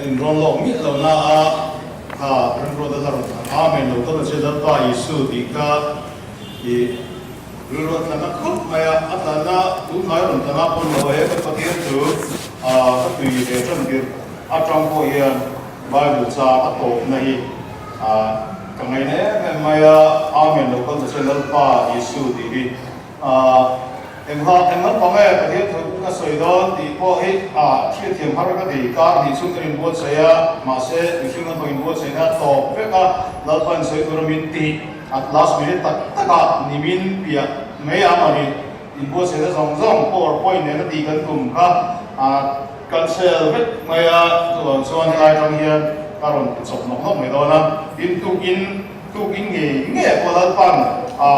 Kan inrawn lawk miah lo na a, kha rilruat a hla rawn thlang Amen lo kal ta che Lalpa Isu tih kha i rilru a tlanna khawp mai a, a tlanna tunhnai rawn tlan a pawn lo e kan Pathian chu ka tui ve tan tir atang pawh hian Bible chang a tawpna hi ka ngaina em em mai a, Amen lo kal ta che Lalpa Isu tih hi. Engha eng naupang e Pathian thu ka sawi dawn tih pawh hi a hriatthiam har ka ti. Kar hnih chhung kan inbuatsaih a, mahse mihring naupang inbuatsaihna a tawp vek a, Lalpa insawi tura min tih at last minute tak takah nimin piah mai a mawni inbuatsaihna zawng zawng power point nena tih kan tum kha a cancel vek mai a, chuvang chuan helai atang hian ka rawn ti chawp nawk nawk mai dawn a, tin tukin Tukin ngei ngei pawh Lalpa'n a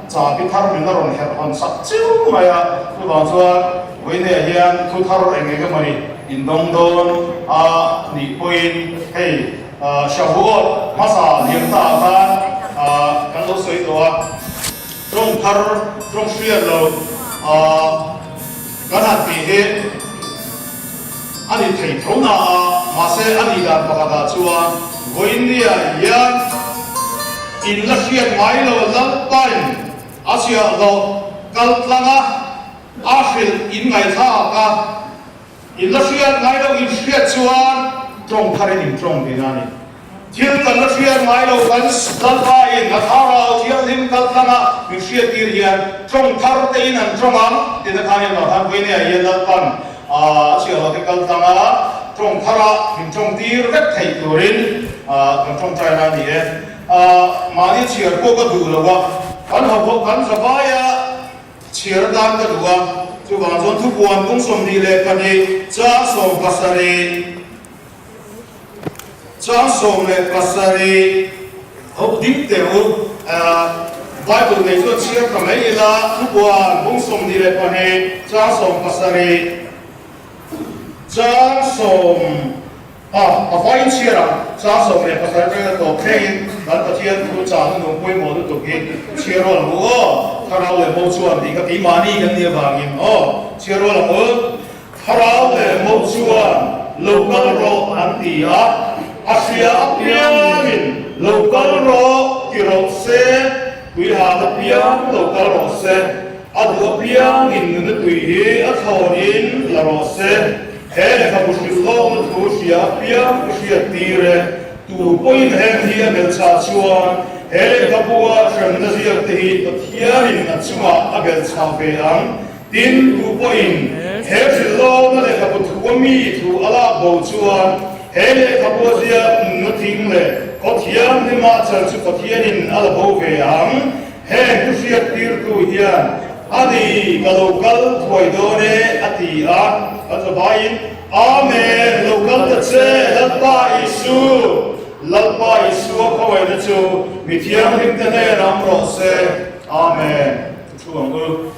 chahbi thar min a rawn herh hawn sak chiu mai a, chuvang chuan Vawineah hian thu thar eng eng emawni indawng dawn a nih pawhin hei Shavuot hmasa liam ta ah khan kan lo sawi tawh a, tawng thar tawng hriat lo kan han tih hi A ni thei tho na a, mahse a nih dan pakhatah chuan Vawinia hian in la hriat ngai lo Lalpain a chhiahhlawh kal tlang a, a hrilh in ngaihthlak a, in la hriat ngai lo in hriat chuan tawng tharin in tawng tihna a ni. Thil kan la hriat ngai lo kan Lalpain a Thlarau Thianghlim kal tlang a min hriattir hian tawng thar te in an tawng ang tina khan hian vang khan Vawinia hian Lalpan a chhiahhlawh te kal tlang a tawng thar a min tawng tir vek theih turin kan tawngtaina a ni e. Mahni chhiar pawh ka duh lo a, kan hawhawh kan zavaia chhiar atan ka duh a, chuvang chuan thupuan kung 22 chang 17 Chang 17 ho ding teh u. Bible nei chuan chhiar ta mai ila, Thupuan bung 22 chang 17 chang sawm a a vain chhiar ang. Chang 17 atangin a tawp thlengin kan Pathian thu chahna nung pawimawh lutuk hi chhiar rual ang u aw. Thlarau leh mo chuan tih kha keimahni kan nih avangin aw chhiar rual ang u. Thlarau leh mo chuan lo kal rawh an ti a, a hria apiangin lo kal rawh ti rawh se, tuihal apiang lo kal rawh se, a duh apiangin nuna tui hi a thlawnin la rawh se. He lehkhabu hrilhlawkna thu hria apiang ka hriat tir e, tu pawhin heng hi a belhchah chuan he lehkhabua hremna ziak te hi Pathianin a chungah a belhchah ve ang. Tin, tu pawhin he hrilhlawkna lehkhabu thu a mi thu a lak bo chuan he lehkhabu a ziak nunna thing leh khaw thianghlim ah chan chu Pathianin a la bo ve ang. Heng thu hriattirtu hian a ni ka lo kal thuai dawn e a ti a, kan zavaiin Amen, lo kal ta che Lalpa Isu, Lalpa Isua khawngaihna chu mi thianghlimte hnenah awm rawh se. Amen. Thu ang u.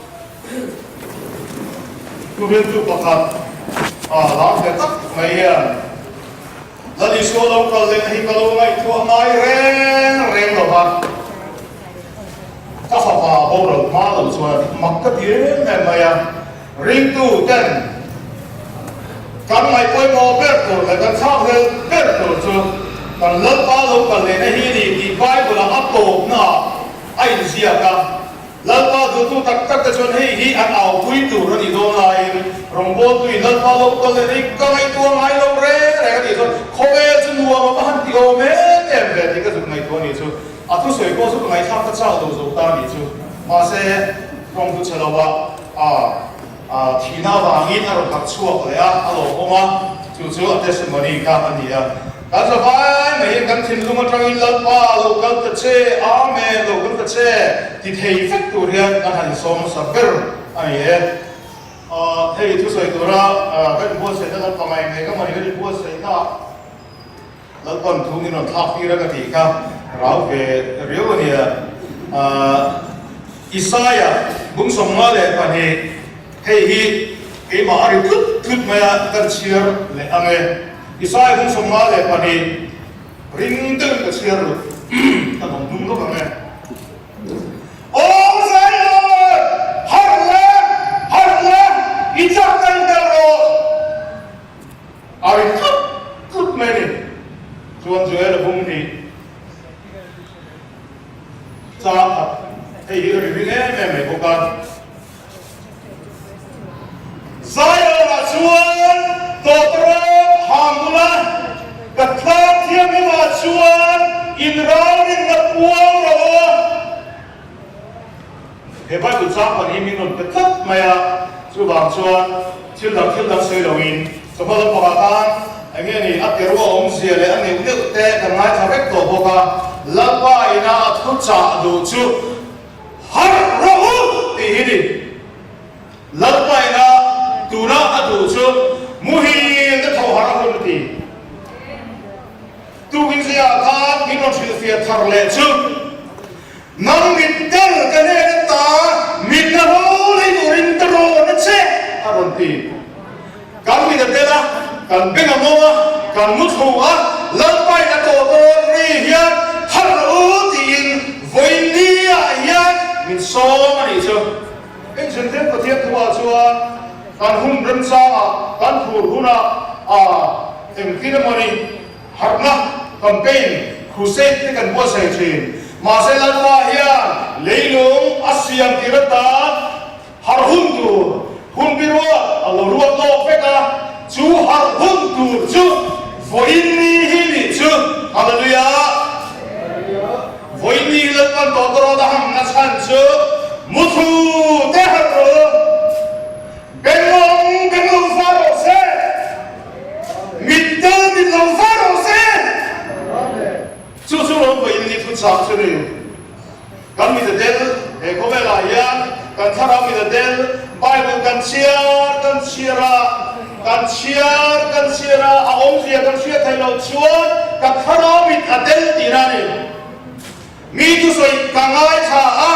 Thuhriltu pakhat a lar ve tak mai hian Lal Isua lo kal leh hi ka lo ngaihtuah ngai reng reng lo va, ka fapa boral hma lo chuan mak ka ti em em mai a, ringtu ten kan ngaih pawimawh ber tur leh kan thlakhlel ber tur chu kan Lalpa lo kal lehna hi a ni tih Bible-ah a tawpnaah a inziak a. Lalpa duhtu tak tak te chuan hei hi an aupui tur a nih dawn laiin rawngbawltuin Lalpa lo kal leh hi ka ngaihtuah ngai lo reng reng a tih chuan khawvel chu nuam a va han ti awm em em ve tih ka zuk ngaihtuah a nih chu. A thusawi pawh chu ka ngaihthlak ka chak lo zo ta a nih chu. Mahse, tawng chu chhe lo a, a thihna avangin a rawn harh chhuak leh a, a lawmawm a, chu chu a testimony kha a ni a. Kan za vai mai hian kan thinlung atangin Lalpa lo kal ta che, Amen, lo kal ta che ti thei vek tur hian kan han insawm hmasa ber a ni e. Hei thusawi tura kan inbuatsaihna Lalpa ngai ngei ka mawni kan inbuatsaihna Lalpa'n thu min rawn thlak tir a ka tih kha rau ve riau a nia. Isaia bung 52 hei hi keimah a ri tlut tlut mai a, kan chhiar leh ang e. Isaia bung 52 ring deuhin ka chhiar lut ka dawng tum lawk ang e. Aw Zion, harh la, harh la, i chak kal tel rawh. A ri tlut tlut mai. Ka tlang thianghlimah chuan inralrinna puang rawh u. He Bible chang pan hi min rawn pe tlat mai a, chuvang chuan thil dang thil dang sawi loin chawhma lampangah khan eng nge ni a peru a awmzia leh a neuh neuh te kan ngaithla vek tawh bawk a, Lalpa ina a thu chah duh chu harh rawh u tih hi ni. Lalpa ina tuna a duh chu muhil te tho harh a hun ti. Tukin ziah khan min rawn hrilhfiah thar leh chu. Nang mit tel ka hnen ata mit na ho lei turin ka rawn a che, a rawn ti. Kan mit a tel a, kan beng a mawng a, kan mu thlu a, Lalpain a tawh dawn ri hian harh rawh u tiin vawiin ah hian min sawm a nih chu. Inchhunthil Pathian thuah chuan kan hun remchangah, kan phur hunah engtin emawni, Harhna, campaign, crusade te kan buatsaih thin. Mahse Lalpa hian leilung a siam tir atan harh hun tur hun bi ruat a lo ruat lawk vek a, chu harh hun tur chu vawiin ni hi nih chu. Hallelujah! Vawiin ni hi Lalpan tawtawrawt a hamna chhan chu muthu te harh rawh u. Bengawng beng lo va rawh se. Mit tel mit lo va rawh se. Chu chu lo vawiin ni thu chah chu ni. Kan mit a tel he khawvelah hian kan thlarau mit a tel Bible kan chhiar kan chhiar a, kan chhiar kan chhiar a, a awmzia kan hriat theih loh chuan ka thlarau mit a tel tihna a ni. Mi thusawi ka ngaithla a,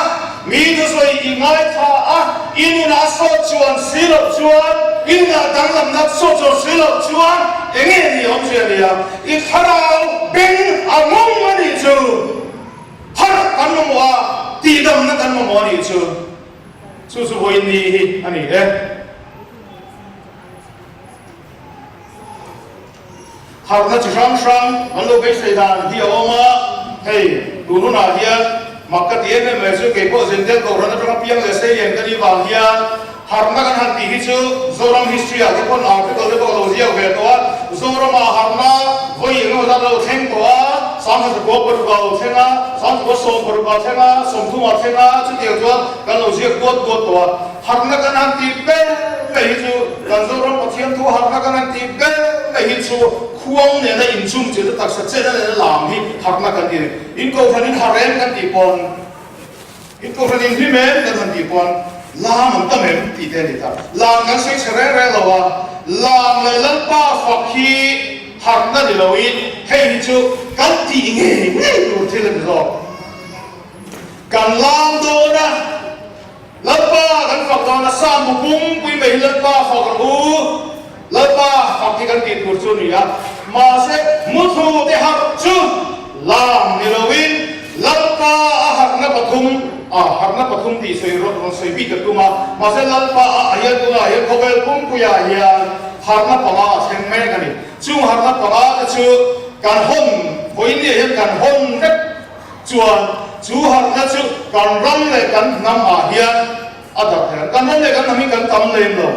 mi thusawi i ngaithla a, i nunah sawt chuan si loh chuan, i nunah danglamna sawt chuan si loh chuan eng nge ni awmzia nia? I thlarau beng a mawng a nih chu, harh kan mamawh a, tihdamna kan mamawh a nih chu, chu chu vawiin ni hi a ni e. Harhna chi hrang hrang an lo beisei dan hi a awm a, hei tun hunah hian mak ka ti em em mai chu kei pawh Zentel Kohhran atanga piang leh seilian ka nih vang hian harhna kan han tih hi chu Zoram history ah te pawn article te pawh a lo ziak ve tawh a, Zoramah harhna vawi eng emaw zat a lo thleng tawh a, 1900 paruk ah a lo thleng a, 1910 ah a thleng a, 30 ah a thleng a, chutiang chuan kan lo ziak duat duat tawh a. Harhna kan han tih ber mai hi chu kan Zoram Pathian thu harhna kan han tih ber mai hi chu khuang nena inchung chilh te taksa chetna nena lam hi harhna kan ti a ni. In kohhran in harh em kan tih pawn, in kohhran in hlim em kan han tih pawn lam an tam em tih te a ni ta. Lam kan sawi chhe reng reng lo a, lam leh Lalpa fak hi harhna ni loin hei hi chu kan tih ngei ngei tur thil a ni zawk. Kan lam dawn a. Lalpa kan fak dan a sa mu pumpuii mai hi Lalpa fak rawh u, Lalpa fak hi kan tih tur chu a ni a, mahse muthu te harh chu lam ni loin Lalpa a harhna pathum a harhna pathum tih sawi rawh rawn sawi bik ka tum a, mahse Lalpa a hian tunah hian khawvel pumpuiah hian harhna panga a thleng mek a ni. Chung harhna panga te chu kan hawn vawiin ni ah hian kan hawn vek. Chuan chu harhna chu kan ram leh kan hnam ah hian a darh thei ang. Kan ram leh kan hnam hi kan tam lem lo.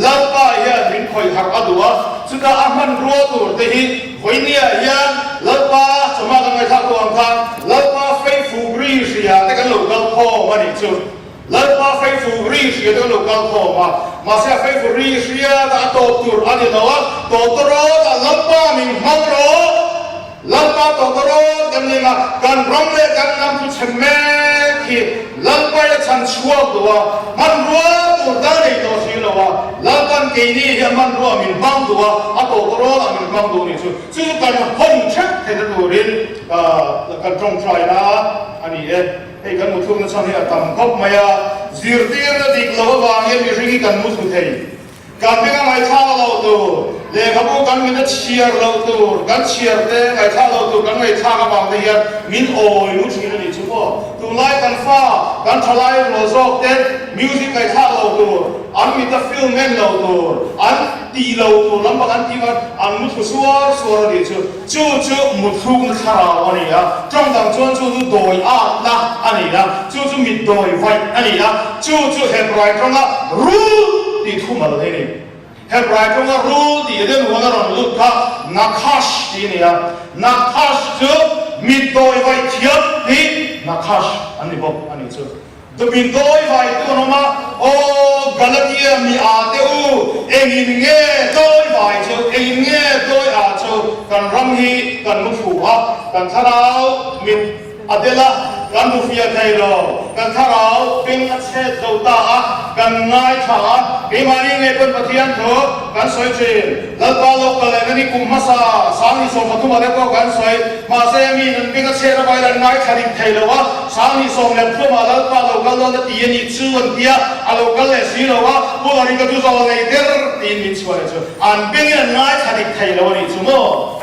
Lalpa hian min khawih harh a duh a, chutah a hmanrua tur te hi vawinia hian Lalpa chawhma kan ngaihthlak tawh ang khan Lalpa faithful ri hria te kan lo kal khawm a nih chu. Lalpa faithful ri hria te kan lo kal khawm a, mahse a faithful ri hria ta a tawp tur a ni lo a, tawtawrawt ah Lalpa min hmang rawh. Lalpa tawtawrawt kan ning a, kan ram leh kan hnam thu chhe mek hi Lalpa i a chhan chhuak duh a, hmanrua tur ta nei tawh si lo a, Lalpan keini hi a hmanrua min hmang duh a, a tawtawrawt ah min hmang duh ni chu, chu chu kan hawn theuh theihna turin kan tawngtaina a ni e. Hei kan muthlukna chhan hi a tam khawp mai a, zirtirna dik lo avangin mihring hi kan muthlu thei. Kan hminga ngaihthlak loh tur, lehkhabu kan min a chhiar loh tur, kan chhiar te ngaihthlak loh tur kan ngaihthlak avang te hian min awi lu thin a nih chu maw? Tunlai kan fa, kan thalai rual zawk te music ngaihthlak loh tur, an mit a film en loh tur, an tih loh tur lampang an tih khan an muthlu suar suar a nih chu. Chu chu muthlukna thlarau a ni a, tawng dang chuan chu chu dawi atna a ni a, chu chu mit dawi vaih a ni a, chu chu Hebrai tawnga rul tih thumal hi a ni. Hebrai tawnga rul tih Eden huan a rawn lut kha Nakhash tih a ni a. Nakhash chu mitdawi vaih thiam tih Nakhash an ni bawk a nih chu. Mitdawi vaitu an awm a, Aw Galatia mi a te u, engin nge dawi vai chu, engin nge dawi a chu, kan ram hi kan mu thlu a, kan thlarau mit a del a, kan hmu fiah thei lo, kan thlarau beng a chhet zo ta a, kan ngaithla a, keimahni ngei pawn Pathian thu kan sawi thin. Lalpa lo kal leh nani kum hmasa 2013 ah te pawh kan sawi, mahse mi nun beng a chhet avangin an ngaithla dik thei lo a, 2013 ah Lalpa lo kal dawn a ti a nih chu an ti a, a lo kal leh si lo a, Pu Lari ka chu zawl nei der tiin min chhuah leh chu an bengin an ngaithla dik thei lo a nih chu maw?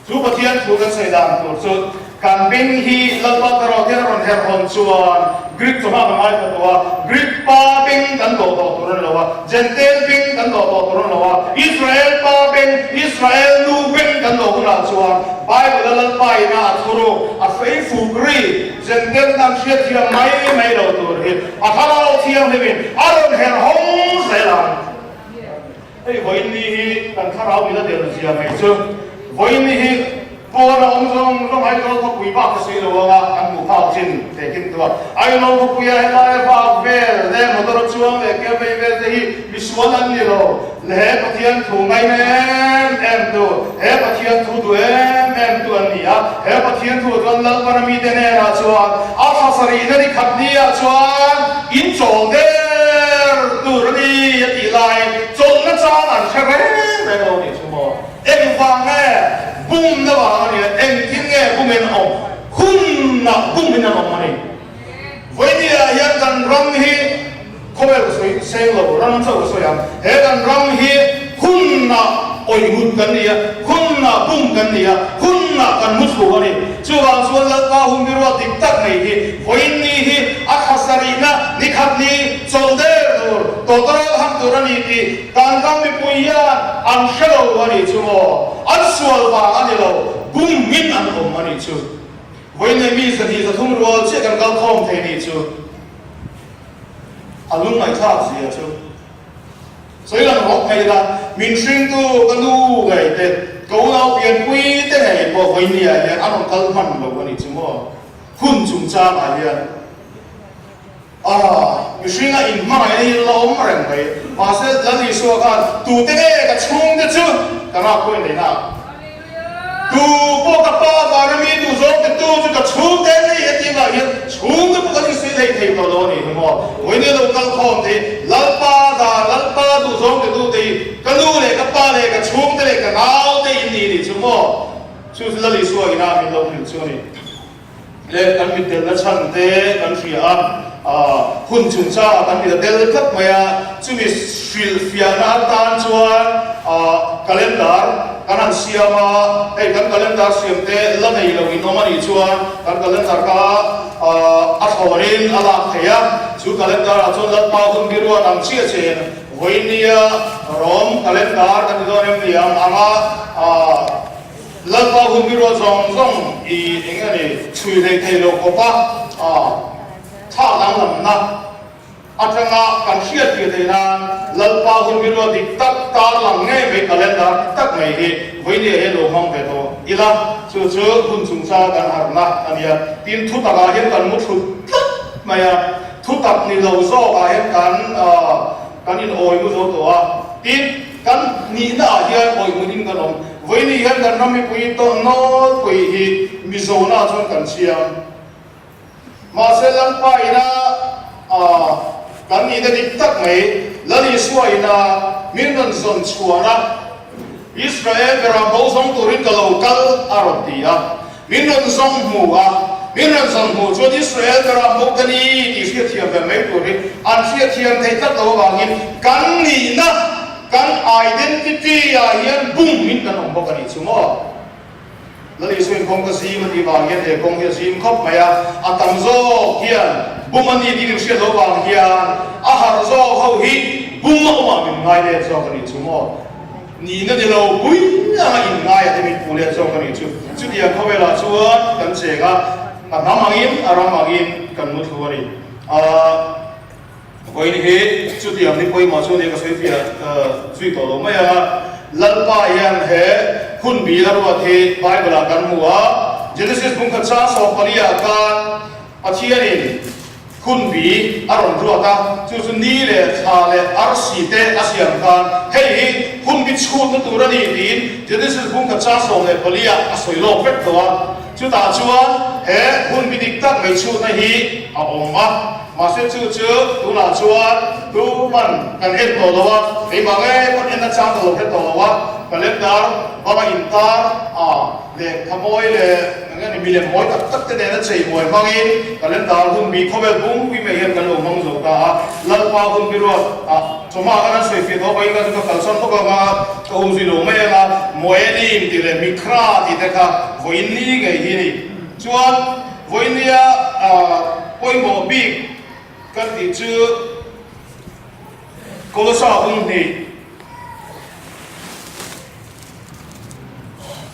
Chu Pathian thu kan sawi dan tur chu kan beng hi Lalpa Thlarau hian a rawn herh hawn chuan Greek chawhma kan ngaithla tawh a, Greek pa beng kan dawh tawh tur a ni lo a, Jentail beng kan dawh tawh tur a ni lo a, Israel pa beng, Israel nu beng kan dawh hunah chuan Bible a Lalpa ina a thuruk, a hreifuk ri, Jentail tan hriatthiam mai mai lo tur hi a Thlarau Thianghlimin a rawn herh hawng zel ang. Hei vawiin ni hi kan thlarau min a del zia mai chu. Vawiin ni hi pawn a awm zawng zawng Aizawl khawpui bak ka sawi lo anga kan hmuh phak chin tehkin tua. Aizawl khawpuia helai vak vel leh motor a chuang leh kel vei vel te hi misual an ni lo. He Pathian thu ngaina em em tu, he Pathian thu duh em em tu an ni a. He Pathian thu chuan Lalpana mite hnenah chuan a thla sarihna ni khat ni ah chuan in chawl der tur a ni a tih laiin chawlhna chang an hre reng reng lo a nih chu maw? Engvang nge bumna vang a nia? Engtin nge bumin a awm? Hunah bumin an awm a ni. Vawinia hian kan ram hi khawvel ka sawi seng lo, ram chauh ka sawi ang. He kan ram hi hunah awihmut kan ni a, hunah bum kan ni a, hunah kan mu thlu a ni. Chuvang chuan Lalpa hun biruat dik tak mai hi vawiin ni hi a thla sarihna ni khat ni chawlh der tur, tawtawrh ham tur a ni tih kan ram mipui hian an hre lo a nih chu maw? An sual vang a ni lo, bumin an awm a nih chu. Vawiin mi 203 rual chiah kan kal khawm thei nih chu a lungngaihthlak zia chu sawi lang rawh phei ila, min hringtu ka nu ngei te, ka unau pianpui te ngei pawh vawiin ni ah hian an rawn kal hman lo a nih chu maw? Hun chungchangah hian a mihringa inhmangaihna hi la awm reng mai. Mahse, Lal Isua khan tute nge ka chhungte chu ka ngakpawhin neih na? Tu pawh ka pa vana mi duh zawng te tu chu ka chhungte an ni a tih vang hian chhungte pawh kan insuih thei thei tawh lo a nih hi maw? Vawiin lo kal khawm te hi Lalpa dan, Lalpa duh zawng te tu te hi ka nu leh ka pa leh ka chhungte leh ka naute in ni nih chu maw? Chu chu Lal Isua ina min lo hrilh chu a ni. Leh kan mitdelna chhan te kan hria a, hun chungchangah kan mit a del tlat mai a, chumi hrilhfiahna atan chuan calendar kan han siam a, hei kan calendar siam te la nei lo in awm a nih chuan kan calendar kha a thlawnin a lak thei a, chu calendar ah chuan Lalpa hun biruat ang chiah chiahin vawinia Rom calendar kan ti dawn em ni ang anga Lalpa hun biruat zawng zawng i eng a ni chhui hlei thei lo khawp a, thla danglamna atanga kan hriat tir theih nan Lalpa hun biruat dik tak tarlang ngei mai calendar dik tak mai hi vawinia hian lo hmang ve tawh ila, chu chu hun chungchanga kan harhna a nia. Tin, thutakah hian kan mu thlut tlat mai a, thutak ni lo zawkah hian kan kan inawi mu zo tawh a, tin, kan nihna ah hian awih hmunin kan awm. Vawiin hian kan ram mipui tawh nawlpui hi Mizona chuan kan chiang. Mahse Lalpa ina kan nihna dik tak mai, Lal Isua ina min rawn zawn chhuan a, Israel beram bo zawng turin ka lo kal a rawn ti a, min rawn zawng hmu a, min rawn zawn hmuh chuan Israel beram bo ka ni tih hriatthiam ve mai tur hi an hriatthiam thei tlat lo avangin kan nihna Kan identity ah hian bum in kan awm bawk a nih chu maw? Lal Isuin kawng ka zim a tih vang hian he kawng hi a zim khawp mai a, a tam zawk hian bum a ni tih in hriat loh vang hian a harh zawk ho hi bum a awmah min ngai let zawk a nih chu maw? Nihna ni lo pui anga in ngai a te min puh let zawk a nih chu. Chutiang khawvelah chuan kan cheng a, a hnam angin a ram angin kan mu thlu a ni. Ahh. Vawiin hi chutiang ni pawimawh chu nia ka sawi fiah zui tawh lo mai a, Lalpa hian he hun bi a ruat hi Bible ah kan hmu a, Genesis bungkhat chang 14 ah khan Pathianin hun bi a rawn ruat a, chu chu ni leh thla leh arsi te a siam khan hei hi hun bi chhutna tur a ni tiin Genesis bungkhat chang 14 ah a sawi lawk vek tawh a. Chutah chuan he hun bi dik tak mai chhutna hi a awm a, mahse chu chu tunah chuan tuman kan en tawh lo a, keimah nge pawn en nachang ka lo hre tawh lo a, calendar banga intar a lehkha mawi leh eng nge ni milem mawi tak tak te nena chei mawi hmangin calendar hun bi khawvel pumpuii mai hian kan lo hmang zo ta a, Lalpa hun bi ruat a chawhma khan an sawi fiah tawh avangin ka chu ka kalsan bawk ang a, ka um zui lo mai ang a, Moedim tih leh Mikra tih te kha vawiin ni ngei hi a ni. Chuan vawiin nia pawimawh bik kan tih chu Kolosa bung hnih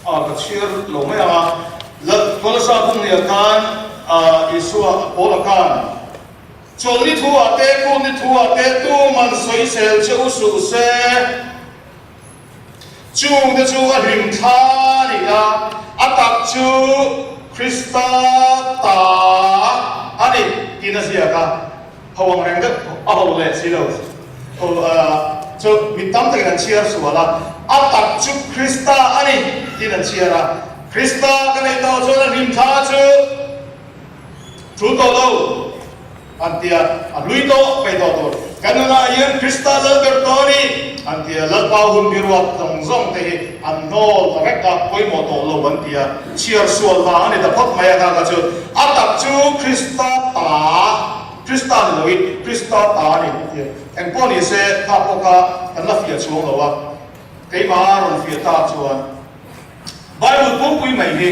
a ka chhiar lo mai ang a, Kolosa bung hnih ah khan Isua Paula khan, Chawlhni thu ah te, Kutni thu ah te tuman sawisel che u suh se. Chungte chu a hlim thla a ni a, a tak chu Krista ta a ni tiin a ziak a. Ho ang reng deuh a ho leh si lo. Ho chu mi tam takin an chhiar sual a, a tak chu Krista a ni tiin an chhiar a. Krista ka neih tawh chuan a hlim thla chu Tul tawh lo an ti a, a hlui tawh peih tawh tur. Kan nunah hian Krista Lalber tawh a ni an ti a, Lalpa hun biruak zawng zawng te hi an hnawl ta vek a, pawimawh tawh lo an ti a, chhiar sual vang a ni ta phawt mai a, kha kha chu a tak chu Krista ta, Krista ni loin Krista ta a ni an ti a. Engpawh ni se kha pawh kha kan la fiah chhuang lo a, keimah rawn fiah tak chuan Bible pumpui mai hi.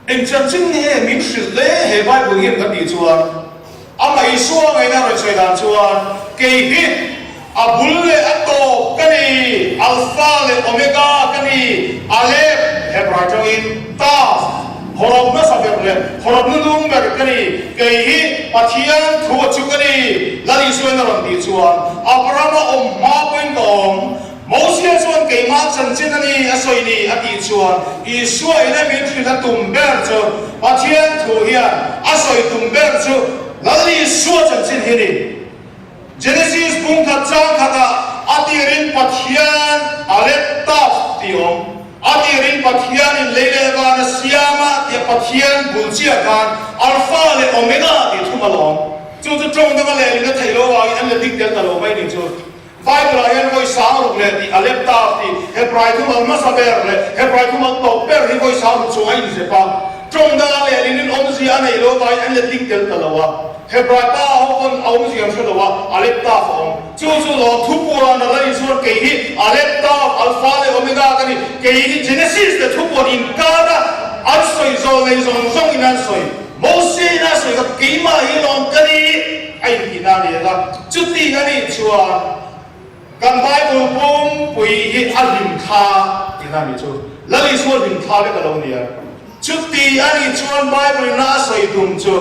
Eng chanchin nge min hrilh le he Bible hian kan tih chuan, amah Isua ngaihna rawn sawi dan chuan, Kei hi a bul leh a tawp ka ni, Alpha leh Omega ka ni, Aleph, Hebrai tangin, Tav, hawrawp nasa ber leh hawrawp nunung ber ka ni, kei hi Pathian thu a chu ka ni, Lal Isuain a rawn tih chuan, Abrahama awm hma pawhin ka awm, Mosia chuan keimah chanchin a ni a sawi ni a tih chuan Isua in a min hrilh a tum ber chu Pathian thu hian a sawi tum ber chu Lal Isua chanchin hi ni. Genesis bung khat chang khatah a tirin Pathian a let taf tih awm. A tirin Pathian in lei leh van a siam a tia Pathian bul chiah khan Alpha leh Omega tih thum a lawm. Chu chu tawng danga lehlin a theih lo avangin an let dik tel ta lo mai ni chu. Bible ah hian vawi sang ruk leh tih a lep tak tih Hebrai thumal hmasa ber leh Hebrai thumal tawp ber hi vawi sang ruk chungah a inzep a. Tawng danga lehlin in awmzia a neih lo vangin an letling tel ta lo a. Hebrai pa ho pawn a awmzia an hre lo a, a lep tak a awm. Chu chu lo thupuan a la inchuan kei hi a lep tak, Alpha leh Omega ka ni, kei hi Genesis leh thupuan inkar a an sawi zawh nei zawng zawng in an sawi. Mosia in a sawi kha keimah hi lawm ka ni a intihna a ni a, chuti a nih chuan kan Bible pumpui hi a hlimthla tihna a nih chu, Lal Isua hlimthla vek a lo ni a, chuti a nih chuan Bible in a sawi tum chu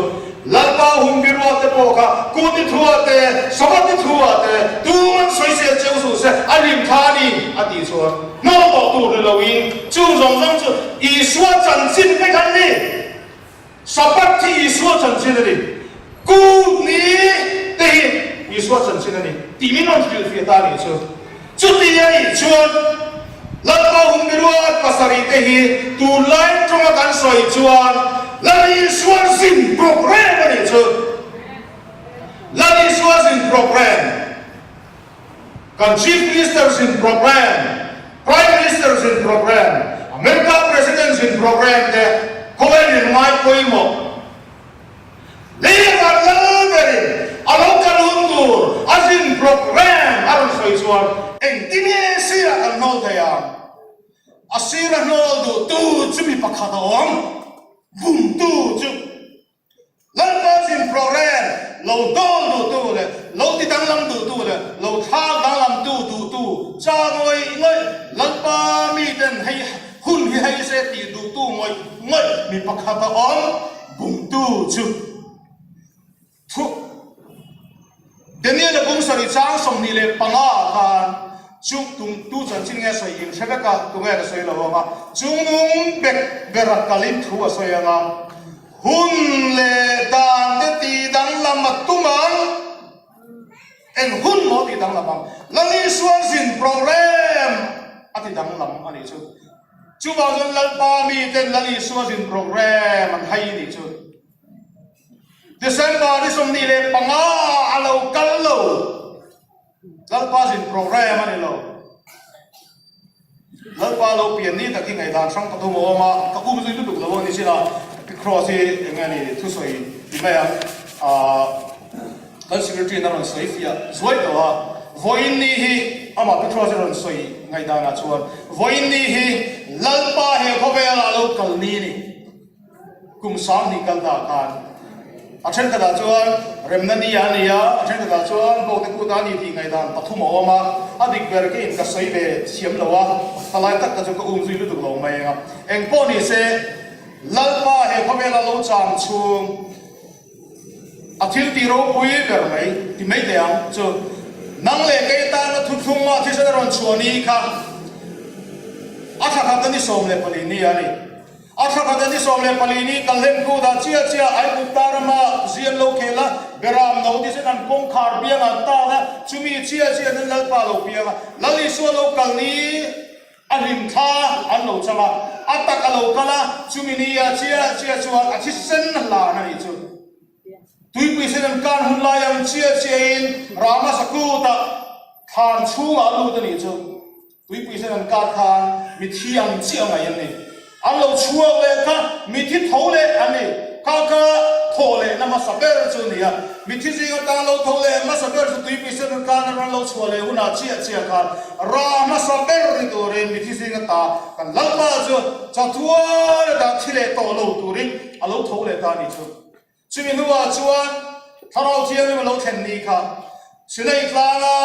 Lalpa hun biruak te pawh kha Kuti thuah te, Sabbath ni thuah te tuman sawisel cheu suh se a hlimthla a ni a tih chuan hnawl tawh tur ni loin chung zawng zawng chu Isua chanchin vek an ni. Sabbath hi Isua chanchin a ni. Kut ni te hi Isua chanchin a ni tih min rawn hrilhfiah ta a nih chu. Chuti a nih chuan Lalpa hun biruat pasarih te hi tunlai tawnga kan sawi chuan Lal Isua zin program a nih chu. Lal Isua zin program. Kan Chief Minister zin program, Prime Minister zin program, America President zin program te khawvel in ngai pawimawh. Lei van lal berin a lo kal hun tur a zin program a rawn sawi chuan engtin nge sirah kan hnawl thei ang? A sira hnawl duh tu chu mi pakhat a awm, bumtu chu. Lalpa zin program lo dawn duhtu leh lo ti danglam duhtu leh lo thlak danglamtu duhtu cha ngawih ngawih Lalpa miten hei hun hi hei se tih duhtu ngawih ngawih mi pakhat a awm bumtu chu thu. Daniel-a bung sarih chang 25 ah khan chu tum tu chanchin nge sawi in hre vek a, tunge ka sawi lo ang a, chungnung bek bera kalin thu a sawi ang a, hun leh dan te ti danglam a tum ang. Eng hun maw ti danglam ang? Lal Isuan zin program a ti danglam a nih chu. Chuvang chuan Lalpa miten Lal Isua zin program an hai nih chu. December ni 25 a lo kal lo. Lalpa zin program a ni lo. Lalpa lo pian ni tak hi ngaihdan hrang pathum a awm a, ka um zui lutuk lo a ni sin a, Pi Cross hi eng nge ni thusawi ti mai ang, aah kan secretary in a rawn sawi fiah zuai tawh a, vawiin ni hi amah Pi Cross a rawn sawi ngaihdanah chuan vawiin ni hi Lalpa he khawvelah lo kal ni a ni. Kum 2000 kal ta khan a thenkhatah chuan remna ni a ni a, a thenkhatah chuan bote kut a ni tih ngaihdan pathum a awm a, a dik ber ka in ka sawi ve thiam lo a, ka lai tak kha chu ka um zui lutuk lo mai ang a. Eng pawh ni se, Lalpa he khawvela lo cham chhung a thil tih ropui ber mai ti mai teh ang chu nang leh kei tana thuthlung a thisen a rawn chhuah ni kha a thla khat a ni 14 ni a ni. A thla khat a ni 14 ni Kalhlem kut ah chiah chiah Aigupta rama zi an lo khel a, Beram no ti chuan an kawngkhar biang an tan a, chumi chiah chiah an Lalpa lo piang a, Lal Isua lo kal ni a hlim thla an lo chang a, a tak a lo kal a, chumi ni ah chiah chiah chuan a thisen hlan a nih chu. Tuipui sen an kan hun lai ang chiah chiah in Rama sakut ah thlan chhungah a lut a nih chu. Tuipui sen an kah khan mithi ang chiah mai an ni. An lo chhuak leh kha mithi tho leh an ni. Kha kha thaw lehna hmasa ber chu a ni a. Mithi zing atan lo tho leh hmasa ber chu tuipui sen an kahna ran lo chhuah leh hunah chiah chiah khan ra hmasa ber ni turin mithi zing ata kan Lalpa chu chatuan ata thi leh tawh lo turin a lo tho leh ta a nih chu. Chumi hnuah chuan Thlarau Thianghlim a lo thlen ni kha Sinai tlanga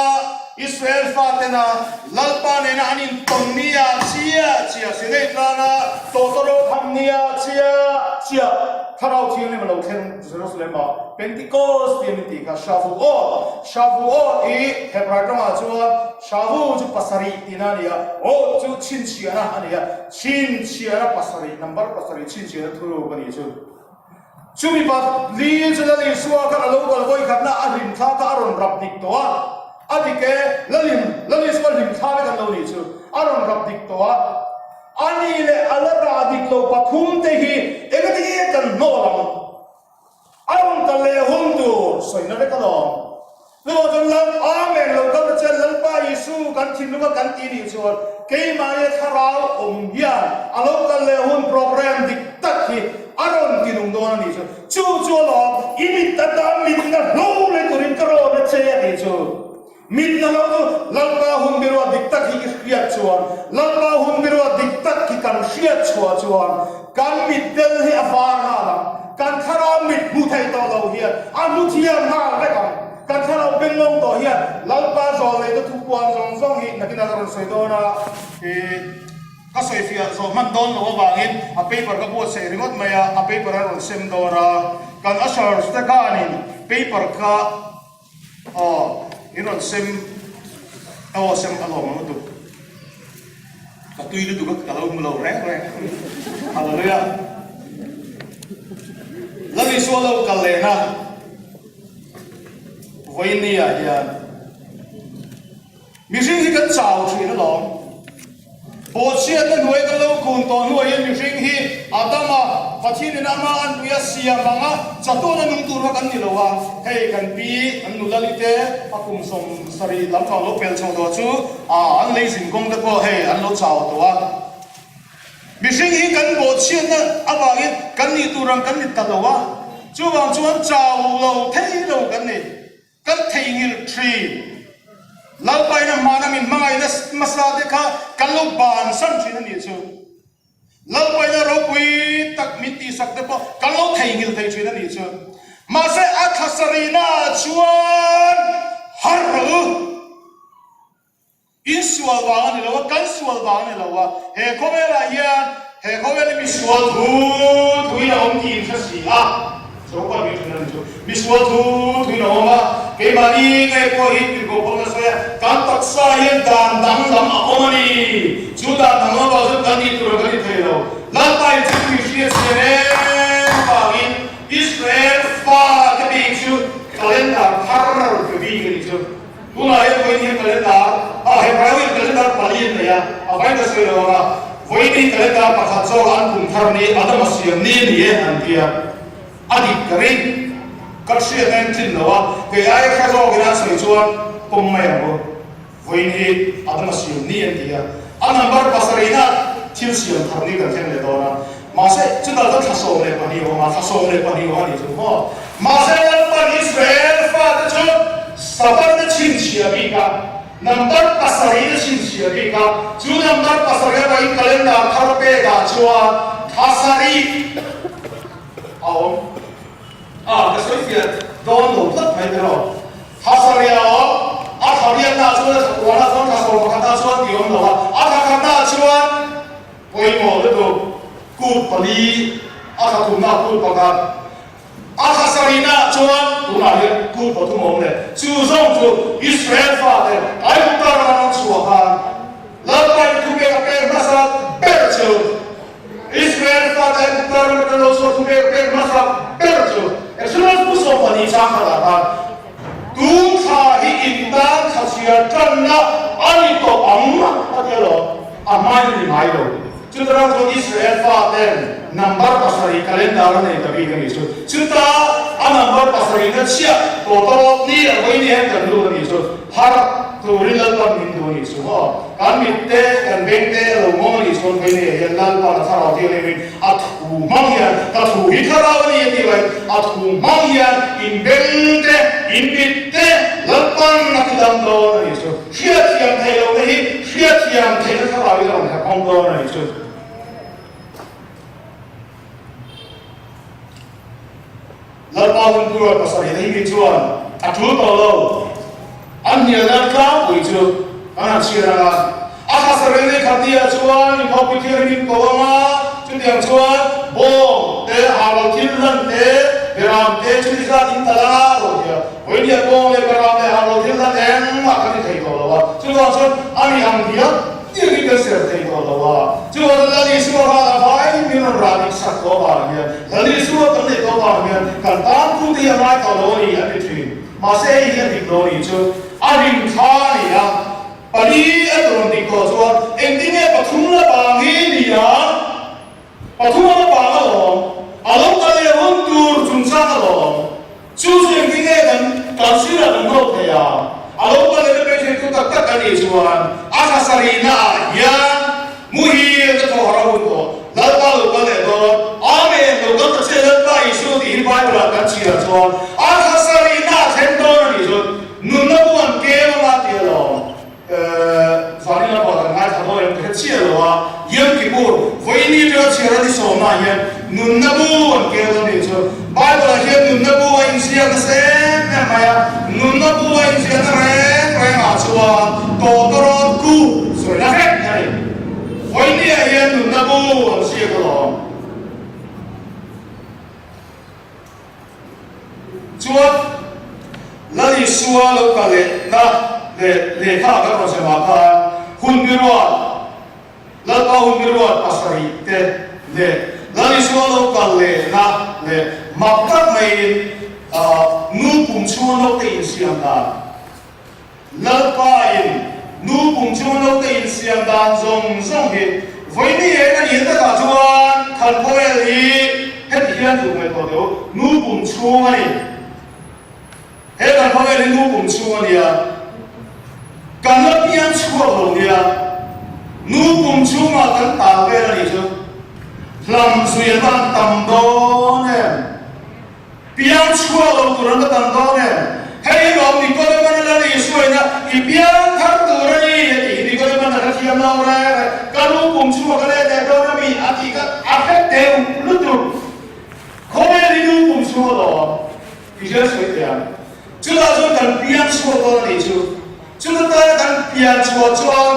Israel fatena Lalpa nena an intawn nia chiah chiah, Sinai tlanga tawtawrâw tham nia chiah chiah Thlarau Thianghlim a lo thleng Jerusalem-ah Pentecost tih an intih kha Shavuot, Shavuot i Hebrai tawngah chuan Shavu chu pasarih tihna a ni a, Ot chu chhinchhiahna a ni a, chhinchhiahna pasarih, number pasarih chhinchhiahna thuruk a nih chu. Chumi pa li chu Lal Isua khan a lo kal vawi khatna a hlim thla kha a rawn rap dik tawh a, a dik e, Lalim, Lal Isua hlim thla vek an lo nih chu, a rawn rap dik tawh a, a ni leh a la rah dik lo pathum te hi engati nge kan hnawl ang? A rawn kal leh hun tur sawina vek alawm. Chuvang chuan Lal, Amen, lo kal ta che, Lalpa Isu kan thinlung a kan tih nih chuan keimahni thlarau awm hian a lo kal leh hun program dik tak hi a rawn ti nung dawn a nih chu. Chu chu alawm, i mit atan mitna hlo leh turin ka rawn a che a tih chu. Mitna hlo chu Lalpa hun biruat dik tak hi i hriat chuan, Lalpa hun biruat dik tak hi kan hriat chhuah chuan kan mit tel hi a var nghal ang. Kan thlarau mit hmu thei tawh lo hian a hmu thiam nghal vek ang. Kan thlarau bengngawng tawh hian Lalpa zawl neihna thupuan zawng zawng hi nakinah ka rawn sawi dawn a, ka sawi fiah zawh hman dawn loh avangin a paper ka buatsaih ringawt mai a, a paper a rawn sem dawn a, kan ushers te khanin paper kha aw in rawn sem aw sem a lawm ang lutuk. Ka tui lutuk a, ka lo hmu lo reng reng. Hallelujah. Lal Isua lo kal lehna vawiin ni ah hian mihring hi kan chau thin alawm. Bawhchhiatna hnuai kan lo kun tawh hnuah hian mihring hi Adama Pathianin ama an pui a siam ang a, chatuana nung tur kha kan ni lo a, hei kan pi an nula li te a kum 70 lampang lo pel chho tawh chu a an lei zin kawng te pawh hei an lo chau tawh a. Mihring hi kan bawhchhiatna avangin kan nih tur ang kan ni ta lo a, chuvang chuan chau lo thei lo kan ni. Kan theihnghilh thin. Lalpaina hmana min hmangaihna hmasa te kha kan lo bansan thin a nih chu. Lalpaina ropui tak min tihsak te pawh kan lo theihnghilh thei thin a nih chu. Mahse a thla sarihna ah chuan har rawh u. In sual vang a ni lo a, kan sual vang a ni lo a, he khawvelah hian he khawvel hi mi sual thu thuin a awm tih in hre si a. Zopa min ṭhen a ni chu. Misual thu thuin a awm a, keimahni ngei pawh hi tirhkoh pawh nasa e, kan taksa hian dan danglam a awm a ni. Chu dan danglam vang chuan kan tih tur kan ti thei lo. Lalpa in chu tui hriat siam em vangin Israel fa te bik chu calendar thar pe bik a ni chu. Tunah hian vawiin hian calendar, ah Hebreo in calendar pali an nei a, a vain ka sawi lo ang a, vawiin hi calendar pakhat zawk an kum thar ni, Adama siam ni a ni e an ti a. A dik ka ring. Ka hriat a entlin lo a, kei aia hre zawkin an sawi chuan pawm mai ang u. Vawiin hi Adama siam ni an ti a, a number pasarihna thil siam thar ni kan thleng leh dawn a. Mahse, chutah chuan thla 12 a awm a, thla 12 awm a nih chu maw? Mahse, Lalpan Israel fate chu Sabbath na chhinchhiah bik a, number pasarih na chhinchhiah bik a, chu number pasarih atangin calendar thar pekah chuan thla sarih a awm a, ka sawi fiah dawn lo tlat mai tiraw? Thla sarih a awm, a thla riatnaah chuan a thla kuanah chuan thla sawm pakhatah chuan tih awm lo a, a thla khatnaah chuan Pawimawh lutuk, kut pali a thla thumna kut pakhat a thla sarihna chuan tunah hian kut pathum a awm leh. Chu zawng chu Israel fate Aigupta ram an chhuah khan Lalpa in thupek a pek hmasa ber chu Israel fate Aigupta ram atang lo chhuah thupek a pek hmasa ber chu Exodus bu 12 chang khatah khan Tun thla hi intan thla chhiar tanna a ni tawh ang a ti alawm, a hmain a ni ngai lo. Chuta chuan Israel faten number pasarih calendar a nei ta bik a nih chu. Chuta a number pasarihna chhiah tawtawt ni a vawi ni hian kan lut a nih chu. Harh turin Lalpan min duh a nih chu maw? Kan mit te, kan beng te a lo ngawng a nih chuan vawi ni ah hian Lalpan a thlarau thianghlim in A thu hmang hian, ka thu hi thlarau a ni a tih laiin, a thu hmang hian in beng te, in mit te Lalpan a ti dam dawn a nih chu. Hriatthiam theih loh te hi hriatthiam theihna thlarau in a rawn herh hmang dawn a nih chu. Lalpa hun tura pasarih hi mi chuan a tul tawh lo. An hnialna tlangpui chu kan han chhiar ang a, a thlasarih nei khat nia chuan inkhawpui thianghlim in ko ang a, chutiang chuan bawng te, halo thil hlan te, beram te chuti zat in tal ang a, lo ti a. Vawinia bawng leh beram leh halo thil hlan engmah kan ti thei tawh lo a, chuvang chuan a ni ang hial Tiangin kan ser thei tawh lo a, chuan Lal Isua khan a vai min rawn rah dik sak tawh avang hian, Lal Isua kan neih tawh avang hian kan tan thu te hi a ngai tawh lo a ni a ti thin. Mahse hei hi a dik lo a nih chu a rin kha a ni a, pali a rawn dik tawh chuan engtin nge pathum la vang hi ni a, pathum a la vang alawm, a lo kal leh hun tur chungchang alawm. Chu chu engtin nge kan kan sirah kan hnawt thei a? A lo kal leh na beisei tu tak tak a nih chuan a thla sarihna ah hian muhil te thawh har a hun tawh. Lalpa lo kal leh dawn. Amen! Lo kal ta che Lalpa Isua tih hi Bible ah kan chhiar chuan a thla sarihna a thleng dawn a nih chuan nunna bu an kem anga ti alawm. Zanin lamah kan ngaithla dawn em ka hre chiah lo a, Yom Kippur, vawiin Israel chhiar a ni sawmnaah hian nunna bu an kel dawn nih chu. Bible-ah hian nunna bu a inziak nasa em em mai a, nunna bu a inziahna reng rengah chuan tawtawrawt ku sawina vek a ni. Vawiiniah hian nunna bu an ziak alawm. Chuan Lal Isua lo kal lehna leh lehkha kan rawn semah khan hun biruat, Lalpa hun biruat pasarih te leh Lal Isua lo kal lehna leh mak tak maiin nu pum chhunga naute insiam dan, Lalpa in nu pum chhunga naute insiam dan zawng zawng hi vawiini eng a nih takah chuan Khankhawel hi heti hian duh ngaihtuah teh u, nu pum chhung a ni. He Khankhawel hi nu pum chhung a nia, kan la piang chhuak lo nia, nu pum chhungah kan tal vel a nih chu hlam zui an van tam dawn em? Piang chhuak lo tur an va tam dawn em? Hei lawm Nicodeman a la Isuaina i piang thar tur a ni a tih hi Nicodeman a hrethiam lo reng e. Ka lu pum chhuak a let leh dawn a mi a tih kha a hre deuh lutuk. Khawvel hi lu pum chhuak alawm ti hian sawi thei ang. Chutah chuan kan piang chhuak dawn a nih chu. Chuta tana kan pian chhuah chuan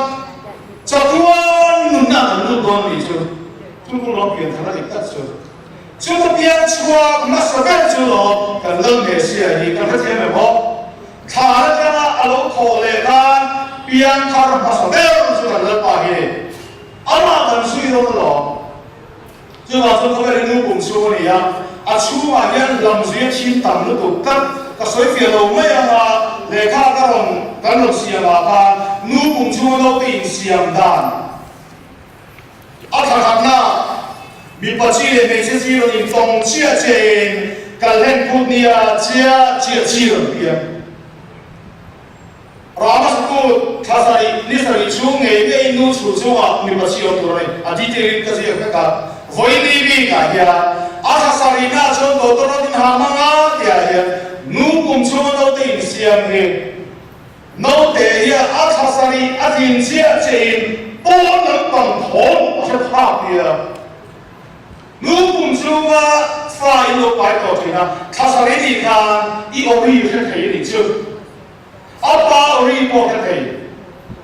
chatuan nunna kan lut dawn a nih chu. Chu chu lawm pian thar a dik tak chu. Chuta piang chhuak hmasa ber chu lawm kan Lal Messiah hi kan hrethiam em aw? Thla atanga a lo thawh leh khan piang thar hmasa ber chu kan Lalpa hi a ni. Amah kan zui dawn alawm. Chuvang chuan khawvel hi nu pum chhung a ni a, a chhungah hian lamzui a thim tam lutuk tlat. Ka sawi fiah lo mai ang a, lehkha ka rawn kan rawn siam ah khan nu pum chhunga naute insiam dan a thla khatna mipa chi leh hmeichhe chi rawn intawng chiah chiahin kalhlen phut nia chiah chiah chi rawn piang. Rama school thla sarih ni sarih chhung ngei ngei nu chhul chungah mipa chi awm tur a ni. A detail in ka ziak vek a. Vawiini bikah hian a thla sarihnaah chuan doctor rawt in ha hmang a tihah hian nu kum chhunga naute insiam hi naute hian a thla sarih a tlin chiah chiahin pawn lampang thawm a hre phak nia. Nu kum chhunga fa in lo pai tawh thin a, thla sarih nih khan i awri hre thei a nih chu. A pa ri pawh hre thei.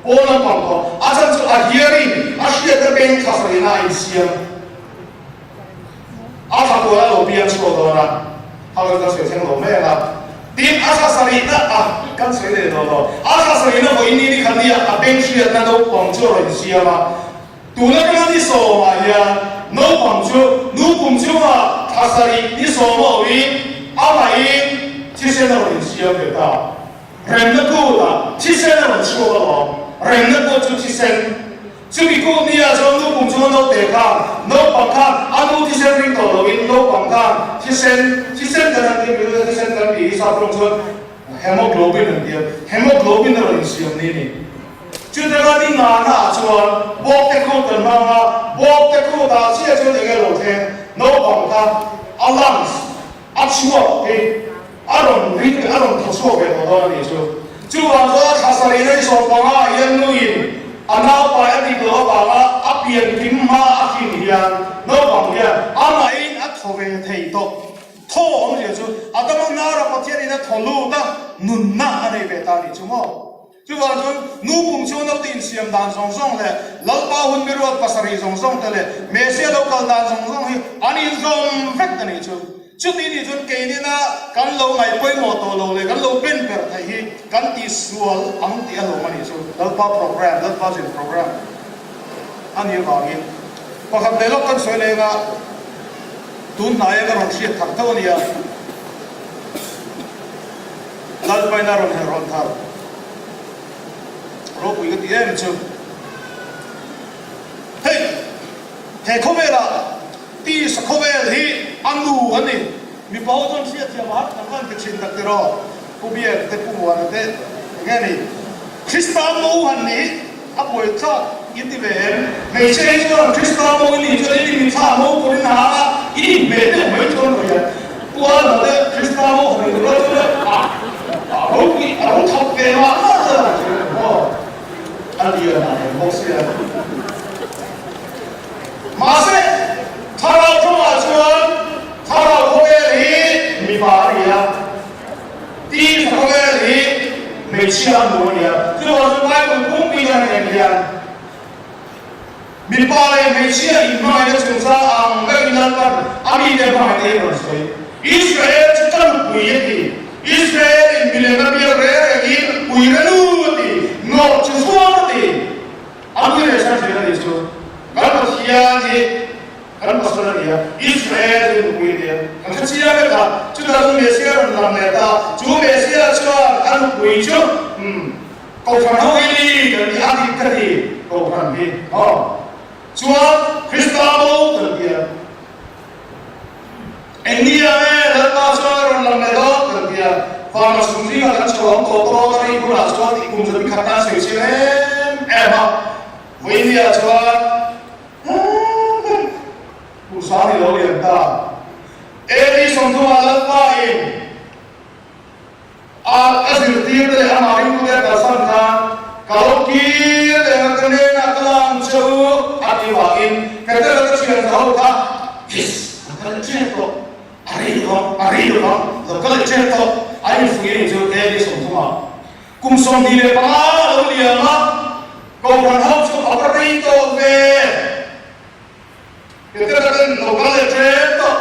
Pawn lampang pawh a chan chu a hearing a hriatna peng thlasarihna a insiam. A thla kual a lo piang chhuak dawn a, a rawn kan sawi thleng lo mai ang a. Tin, a thlasarihna a kan sawi leh dawn lo. A thlasarihna vawiin ni ni khat nia a beng hriatna naupang chu a rawn insiam a. Tuna ka ni sawmah hian naupang chu nu kum chungah thla sarih ni sawm a awin amahin thisen a rawn insiam ve ta. Remna kutah thisen a rawn chhuak alawm. Remna kut chu thisen. Chumi kut nia chuan nu kum chunga naute khan naupang khan a nu thisen ring tawh loin naupang khan thisen thisen kan han tih mizo thisen kan tih hi sap rawng chuan hemoglobin an ti a, hemoglobin a rawn insiam ni a ni. Chutanga ni ngana ah chuan bawkte khut kan hmang a, bawkte khut ah chiah chuan eng elo thleng naupang kha a lungs a chhuak hi a rawn ring a rawn thaw chhuak ve tawh dawn a nih chu. Chuvang chuan thla sarih na ni 15 ah hian nuin a naupai a dik loh avanga a pian kim hma a hrin hian naupang hian amahin a thaw ve thei tawh. Thaw awmzia chu Adama hnara Pathianin a thaw lut a, nunna a nei ve ta a nih chu maw? Chuvang chuan nu pum chu naute insiam dan zawng zawng leh Lalpa hun miruat pasarih zawng zawng te leh Messiah lo kal dan zawng zawng hi an inzawm vek a nih chu. Chuti nih chuan keinina kan lo ngaih pawimawh tawh lo leh kan lo ben ber theih hi kan tihsual ang tih a lawm a nih chu. Lalpa program, Lalpa zin program a nih avangin pakhat leh lawk kan sawi leng a, tun hnaia ka rawn hriat thar tho a nia. Lalpaina rawn herh rawn thar ropui ka ti em chu. Hei, he khawvelah tisa khawvel hi a nu a ni. Mipa ho chuan hriatthiam a har tak an ti thin tak tiraw? Pu Biak te, Pu Muana te enge ni? Krista mo han ni a buai thlak in ti ve em? Hmeichhia hi chuan Krista mo i nih chuan i mitthla mo turin a ha a, i inhmeh deuh mai chuan ka hria. Puan te Krista mo han in rual chu a ropui a ro thawk ve mah mah chuan a hria maw? A lian a reng bawk sia. Mahse, thlarau thawngah chuan thlarau khawvel hi mipa a ni a, tisa khawvel hi hmeichhia a hmu a ni a. Chuvang chu Bible pumpi hian a en hian Mipa leh hmeichhia inhmangaihna chungchang ang vek in Lalpan a mite hmangaihna hi a rawn sawi. Israel chu ka nupui a ti. Israel in milem a biak reng reng hi pui re nu a ti, nawrh chu zuam a ti. A nui leh chhan thin a nih chu. Kan Pathian hi kan pasal a ni a, Israel chu nupui a ni a. Kan hre chiang vek a, chutah chu Messiah rawn lang leh ta. Chu Messiah chuan a nupui chu umm. Kohhran ho hi ni kan ti a dik ka ti Kohhran hi aw chuan Krista bo kan ti a eng ni ah nge Lalpa chuan a rawn lang leh dawn kan ti a Farmer chung zingah kan chho ang tawh tawh a ri hunah chuan i kum zabi khat tan sawi chiang em em a vawiin ah chuan kum sang i lo lian ta Eli 30 Lalpa in A ka zirtir te leh amah ringtute a kalsan khan ka lo kir leh ang a, ka hnenah ka la ang che u a ti vangin ka tel ka thian ka ho kha, Yes, lo kal leh ṭep tawh, a rei lo vang, a rei lo vang, lo kal leh ṭep tawh, a infuih a nih chu Eli 30 kum 25 a lo liam a, Kohhran ho chu a va rei tawh ve, ka tel ka lo kal leh ṭep tawh.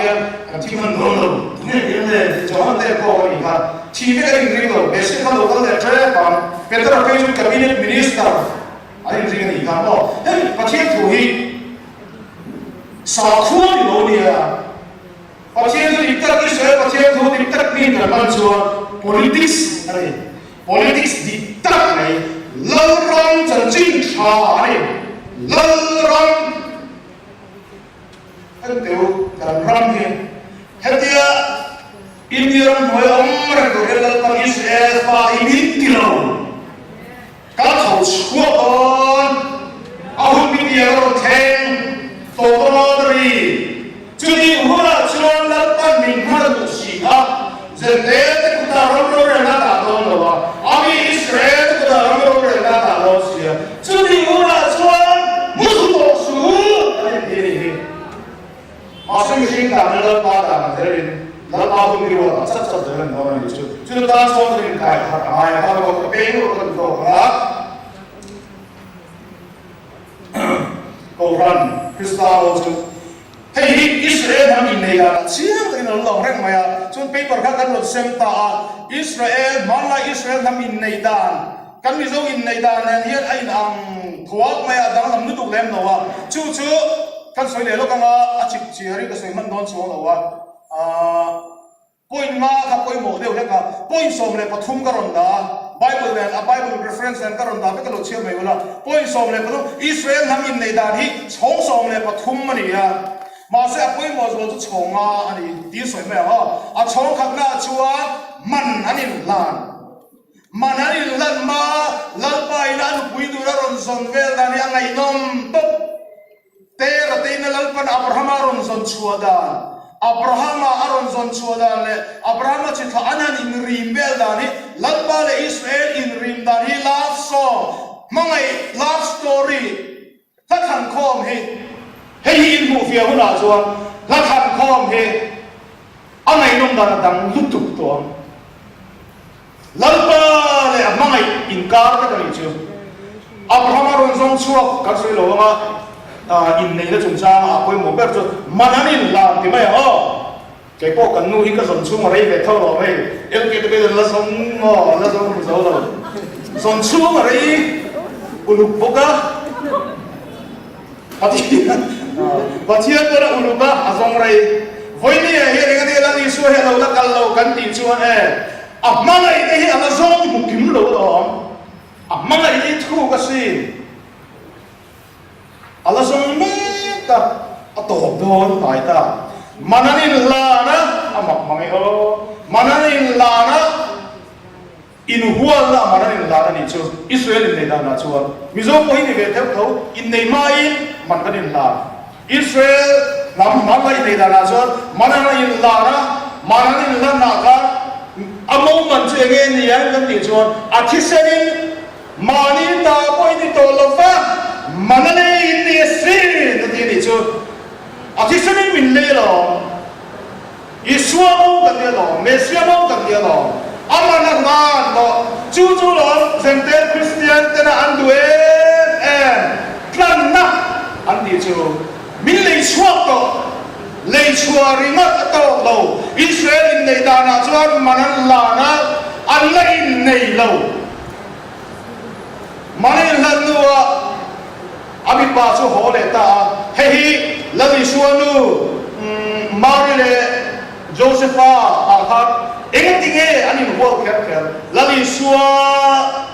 hian kan thi hman dawn lo, tunge kir le tih Johan te pawh a nih kha. Thi vek a inring lo, Messi kha lo kal leh ṭep ang, Petera phei chu Cabinet Minister a inring a nih kha maw. Hei Pathian thu hi sakhua ni lo nia. Pathian thu dik tak Israel Pathian thu dik tak mi kan hman chuan politics a ni. Politics dik tak mai Lalram chanchin tha a ni. Lalram Kan teu kan ram hi hetia India ram hnuai a awm reng tur hian Lalpa Israel fa hi min ti lo. Ka tho chhuak dawn a hun mi tiang a rawn thleng tawh dawn a ri. Chutih hunah chuan Lalpan min hman duh si a, Zente te kutah ram rorelna a dah dawn lo a, a mi Israel te kutah ram rorelna a dah dawn si a, chutih hunah chuan muthlu tawh suh an inti a nih hi. Mahse mihring dan leh Lalpa dan ang zelin Lalpa hun mi ruat ah chat chat zel an dawn a nih chu. Chu tan chuan kan inkai harh a ngai a, kha ruat ka peng ruat ka duh tawk ang a. Kohhran Krista ho chu hei hi Israel hnam innei danah chiang takin a lo lang reng mai a, chuan paper kha kan rawn sem ta a, Israel hmanlai Israel hnam innei dan kan Mizo innei dan nen hian a inang thuak mai a, a danglam lutuk lem lo a, chu chu kan sawi leh lawk anga a chip chiar in ka sawi hman dawn chuang lo a, aah. Point nga kha pawimawh deuh hlek a, point 13 ka rawn dah a, Bible nen a Bible reference nen ka rawn dah vek a lo chhiar mai ula. Point 13, Israel hnam inneih dan hi chhawng 13 a ni a, mahse a pawimawh zual chu chhawng nga a ni tih sawi mai ang aw. A chhawng khatnaah chuan man an inhlan. Man an inhlan hma Lalpa ina a nupui tur a rawn zawn vel dan hi a ngaihnawm tawp. Tera teina Lalpan Abrahama a rawn zawn chhuah dan, Abrahama a rawn zawn chhuah dan leh Abrahama chi thlah an han inrim vel dan hi Lalpa leh Israel inrim dan hi love song, hmangaih love story, hla thlan khawm hi. Hei hi inhmuh fiah hunah chuan hla thlan khawm hi a ngaihnawm dan a dang lutuk tawh ang. Lalpa leh a hmangaih inkar vek a nih chu. Abrahama rawn zawng chhuak kan sawi lo anga inneihna chungchanga a pawimawh ber chu man an inhlan ti mai ang aw. Kei pawh kan nu hi ka zawn chhung a rei ve tho lo hei LK te pawhin an la zawng maw an la zawng hmu zo lo. Zawn chhung a rei uluk bawk a. Pathian Pathian pawn a uluk a, a zawng rei. Vawiini ah hian eng ania Lal Isua hi a lo la kal lo kan tih chuan e, a hmangaih te hi a la zawng hmu kim lo alawm. A hmangaih hi thuk asin. A la zawng mek a, a tawp dawn hnai ta. Man an inhlan a, a mak mang e aw. Man an inhlan a. Inhualna a man an inhlan a nih chu Israel innei danah chuan Mizo pawh hi ni ve theuh tho, innei hmain man kan inhlan. Israel hnam hnam a innei danah chuan man an inhlan a, man an inhlanah khan a moment chu eng nge ni ang kan tih chuan a thisenin mahni ta pawh i ni tawh lo va, man a lei in ni asin a ti a nih chu. A thisenin min lei alawm. Isua mo kan nia lawm, Messia mo kan nia lawm, aman a hlan tawh. Chu chu lawm Zengtel Kristian tena an duh em em tlanna an tih chu. Min lei chhuak tawh, lei chhuah ringawt a tawk lo. Israel inneih danah chuan man an hlan a, an la innei lo. Man a inhlan hnuah a mipa chu haw leh ta a, hei hi Lal Isua nu Mary leh Josepha ah khan engati nge an inhual kher kher? Lal Isua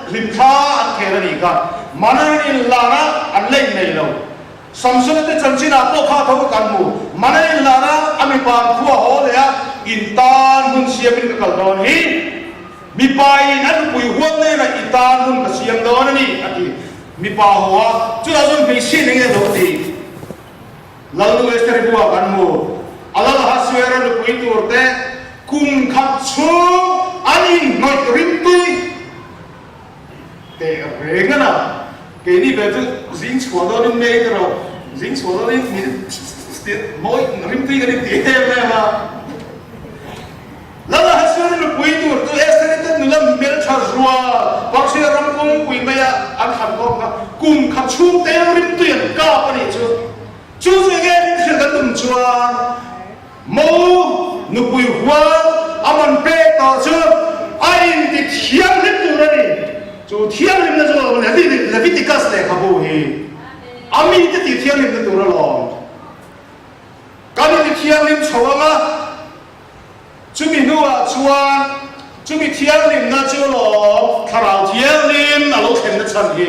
hlimthla an khel a nih kha. Man an inhlan a, an la innei lo. Samsona te chanchinah pawh kha tho ka kan hmu. Man an inhlan a, a mipa an khua haw leh a, in tan hun siamin ka kal dawn hi. Mipa in a nupui hual nena i tan hun ka siam dawn a ni, a ti. Mipa haw a, chutah chuan hmeichhia eng nge lo ti? Lalnu Esther buah kan hmu. A lal Ahasuera nupui tur te kum khat chhung an inhnawih rimtui teh reng a na. Keini ve chu zing chhuah dawnin mei te rawh, zing chhuah dawnin min hnawih rimtui kan inti em em a. Lal Ahasuerus nupui tur chu Esther-i te nula hmeltha zual Persia ram kawngpui maia an thlan khawm kha kum khat chhung tel rimtui an kap a nih chu. Chu chu enge min hrilh kan tum chuan Mo Nupui hual a man pek tawh chu a inti thianghlim tur a ni. Chu thianghlimna chu a lo ni Leviticus lehkhabu hi a mite tih thianghlimna tur alawm. Kan inti thianghlim chho ang a, chumi hnuah chuan chumi thianghlimna chu alawm Thlarau Thianghlim a lo thlenna chhan hi.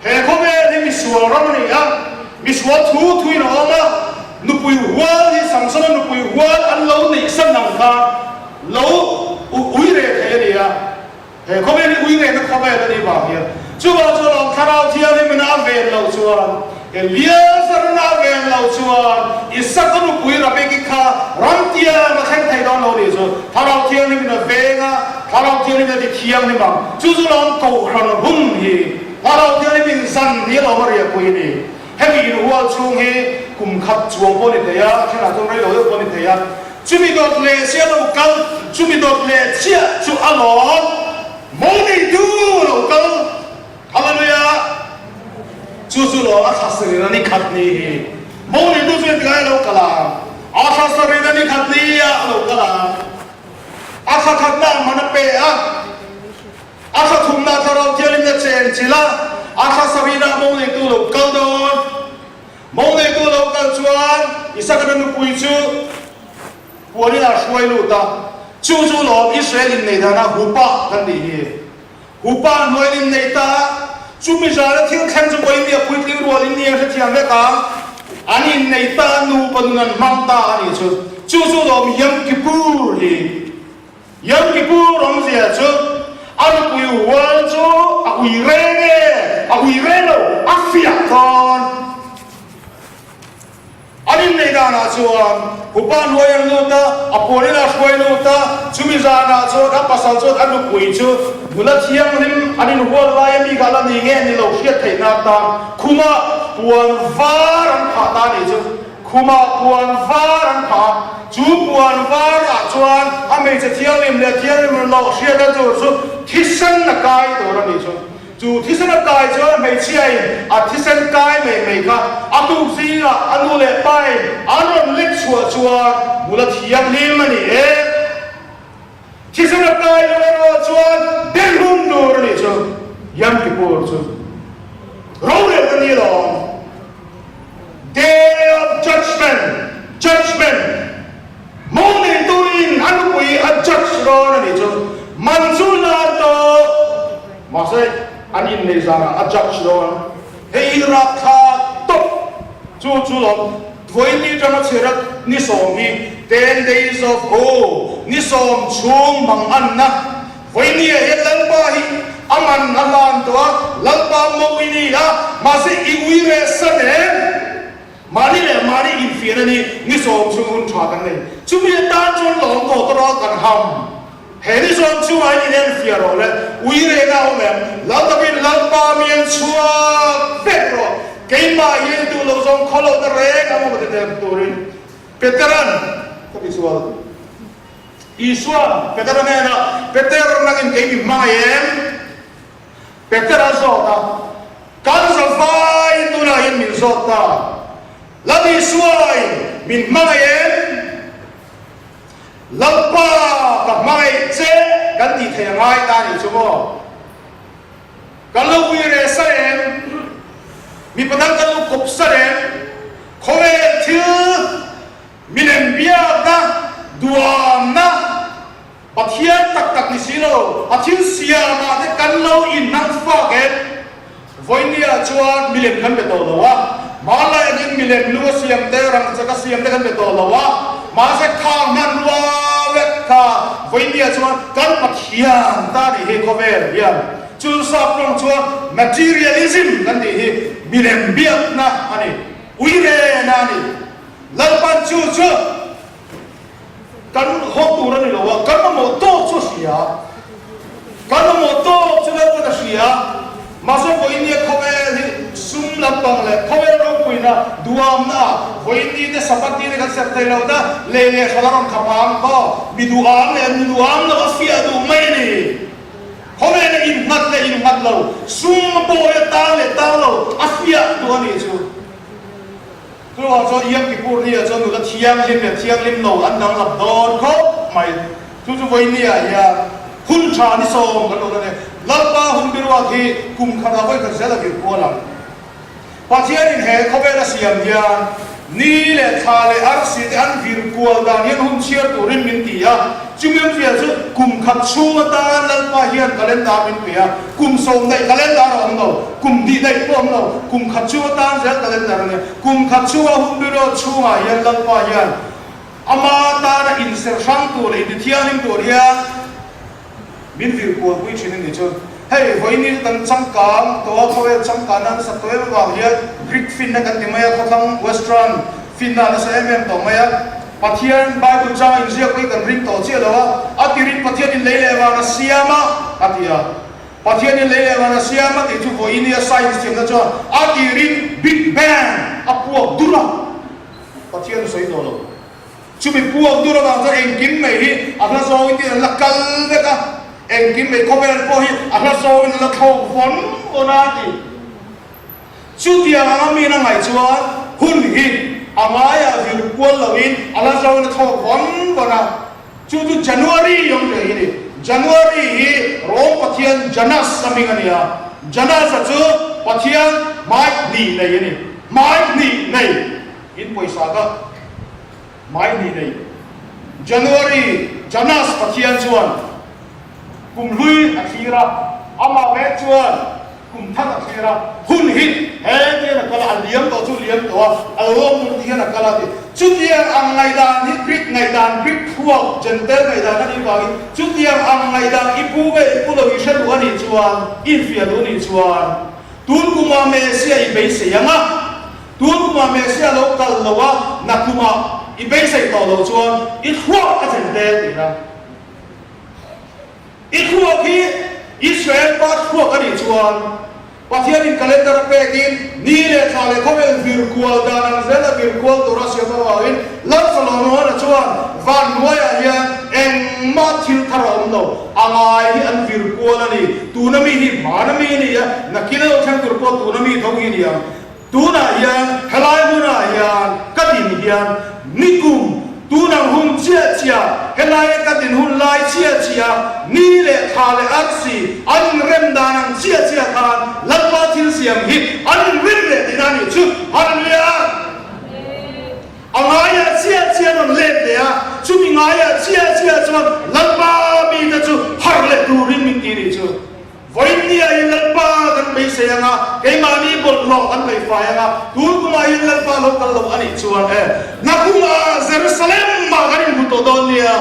He khawvel hi misual ram a ni a, misual thu thuin a awm a, nupui hual hi Samsona nupui hual an lo neih san ang khan lo ui reh thei a ni a, he khawvel hi ui rehna khawvel a nih vang hian chuvang chuan lawm Thlarau Thianghlim in a ven loh chuan Eliezer in a ven loh chuan Isaka nupui Rebeki kha ramtiang a thleng thei dawn lo nih chu Thlarau Thianghlim in a veng a, Thlarau Thianghlim in a ti thianghlim ang. Chu chu lawm Kohhran hun hi Thlarau Thianghlim in zan hi a lawm a riahpui a ni. Hemi inhual chhung hi kum khat chuang pawh a ni thei a, a thenah chuan rei lo deuh pawh a ni thei a. Chumi dawt leh chiah lo kal, chumi dawt leh chiah chu a lawm mo neitu lo kal. Hallelujah! Chu chu lawm a thla sarih a ni khat ni hi. Mo neitu chu engtikah nge lo kal ang? A thla sarih a ni khat ni ah a lo kal ang. A thla khatna ang man a pe a, a thla thumna Thlarau Thianghlimna chen chilh a, a thla sarihna mo neitu lo kal dawn. Mo neitu lo kal chuan Isakana nupui chu puanin a hruai lut a, chu chu lawm Israel innei dana hupa kan tih hi. Hupa hnuaiin innei ta, chumi zana thil thleng chu vawiin a puitling rual in nia hrethiam vek a, an innei ta nupa nun an hmang ta a nih chu. Chu chu lawm Yom Kippur hi. Yom Kippur awmzia chu a nupui hual chu a ui reng e, a ui reng lo, a fiah dawn. An inneih danah chuan Hupa hnuai an lut a, a puanin a hruai lut a, chumi zanah chuan a pasal chuan a nupui chu nula thianghlim an inhual lai a mi kha la ni nge ni lo hriat theih nan tan khumah puan var an phah ta a nih chu. Khumah puan var an phah a, chu puan varah chuan a hmeichhe thianghlim leh thianghlim loh hriatna tur chu thisen a kai tur a nih chu. Chu thisen a kai chuan hmeichhiain a thisen kai mai mai kha a tuk zingah a nu leh pain an rawn lek chhuah chuan nula thianghlim a ni e. Thisen a kai lo erawh chuan delhum tur a nih chu Yom Kippur chu rorel ka ni lawm. Day of Judgment, Judgment, Mo neituin a nupui a judge rawn a nih chu man chu lar tawh. Mahse, an innei zanah a judge dawn. Hei hi rapthlak tawp. Chu chu lawm vawiin atanga chhiara ni sawm hi ten days of woe, ni sawm chhung mang anna. Vawinia hian Lalpa hi a man a hlan tawh a, Lalpa mo i ni a, mahse i ui reh san em? Mahni leh mahni infian a ni, ni sawm chhung hun tha kan nei. Chumi atan chuan lawm tawh tawh rawh kan ham. He ni sawm chhungah hian in enfiah rawh le, ui rehna a awm em? Lal takin Lalpa mi an chhuak vek rawh, keimah hian duh lo zawng khaw lohna reng a awm a ti tem turin Peteran ka ti sual. Isuan Petera hnenah, Peter, nangin kei mi hmangaih em? Petera zawt a, Kan zavaiin tunah hian min zawt ta. Lal Isuain min hmangaih em? Lalpa ka hmangaih che kan tih theih a ngai ta nih chu maw? Kan lo ui reh sar em? Mipa dang kan lo kawp sar em? Khawvel thil milem biakna, duamna, Pathian tak tak ni si lo, a thil siamah te kan lo inhmang fak em? Vawinia chuan milem kan be tawh lo a, hmanlai angin milem lu a siam te, rangchak a siam te kan be tawh lo a, mahse khang hmanrua vek kha vawinia chuan kan Pathian ta nih hi khawvel hian chu sap tawng chuan materialism kan tih hi milem biakna a ni, uirena a ni. Lalpan chu chu. Kan haw tur a ni lo a, kan mamawh tawk chu a hria. Kan mamawh tawk chu Lalpan a hria. Mahse vawinia khawvel hi sum lampang leh khawvel ropuina duamna ah vawiini te Sabbath ni te kan serh thei lo ta, lei leh hral a rawn khap ang maw? Mi duham leh mi duham lo a fiah duh mai a ni. Khawvela innghat leh innghat lo, sum a pawi a tang leh tang lo a fiah duh a nih chu. Chuvang chuan Yom Kippur ni ah chuan nula thianghlim leh thianghlim lo an danglam dawn khawp mai. Chu chu vawinia hian hun tha ni sawm kan lo la nia. Lalpa hun biruak hi kum khatah vawi khat zel a vir kual ang. Pathianin he khawvel a siam hian ni leh thla leh arsi te an vir kual dan hian hun chhiar turin min ti a. Chumi awmzia chu kum khat chhung atan Lalpa hian calendar min pe a, kum sawm daih calendar a awm lo, kum dih daih pawh a awm lo, kum khat chhung atan zel calendar a nia. Kum khat chhunga hun biruat chhungah hian Lalpa hian Ama tana inserh hrang tur leh intithianghlim tur hian min vir kualpui thin a nih chu. Hei, vawiin kan changkang tawh a, khawvel changkanna an sak tawh em avang hian Greek finna kan ti mai a, khawthlang, Western, finna a nasa em em tawh mai a. Pathian Bible changa inziak pawh hi kan ring tawh chiah lo a, a tirin Pathianin lei leh van a siam a, a ti a. Pathianin lei leh van a siam a tih chu vawiin a science thiamna chuan a tirin Big Bang a puak dur a. Pathian a sawi tawh lo. Chumi puak dur avang chuan engkim mai hi a hla zawngin tin an la kal vek a, engkim mai khawvel pawh hi a hla zawngin an la thlawk vawn vawn a ti. Chutiang anga min a ngaih chuan hun hi a ngaiah vir kual loin a hla zawngin a thlawk vawn vawn a. Chu chu January awm ve hi ni. January hi Rome pathian Janus a hming a ni a. Janus-a chu pathian hmai hnih nei a ni. Hmai hnih nei in pawisa kha hmai hnih nei. January Janus pathian chuan kum hlui a thlir a, amah vek chuan Kum thar a thlir a, hun hi he tihian a kal a, a liam tawh chu liam tawh a, a lawm tur tihian a kal a ti. Chutiang ang ngaihdan hi Greek ngaihdan, Greek thluak, Gentile ngaihdan a nih vangin chutiang ang ngaihdan i pu nge i pu lo i hre duh a nih chuan, i infiah duh a nih chuan tun kumah Messiah i beisei ang a, tun kumah Messiah lo kal lo a, nakumah i beisei tawh loh chuan i thluak a Gentile tihna. I thluak hi Israel pa thluak a nih chuan Pathianin calendar a pekin ni leh thla leh khawvel vir kual dan ang zel a vir kual tur a siam avangin Lal Solomon-a chuan van hnuaiah hian engmah thil thar a awm lo, a ngai hi an vir kual a ni, tuna mi hi hmana mi a ni a, nakin a lo thleng tur pawh tuna mi tho hi a ni ang. Tunah hian helai hmunah hian ka din hian nikum tunang hun chiah chiah, helaia ka din hun lai chiah chiah, ni leh thla leh arsi an inrem dan ang chiah chiah khan Lalpa thil siam hi an inrem leh tihna a nih chu. Hallelujah! A ngaiah chiah chiah an rawn let leh a, chumi ngaiah chiah chiah chuan Lalpa mite chu harh leh turin min ti a nih chu. Vawinia in Lalpa kan beisei ang a, keimahni bawlhhlawh kan ngaihfai ang a, tun kumah hian Lalpa lo kal lo a nih chuan e, nakumah Jerusalem mah kan inhmu tawh dawn nia.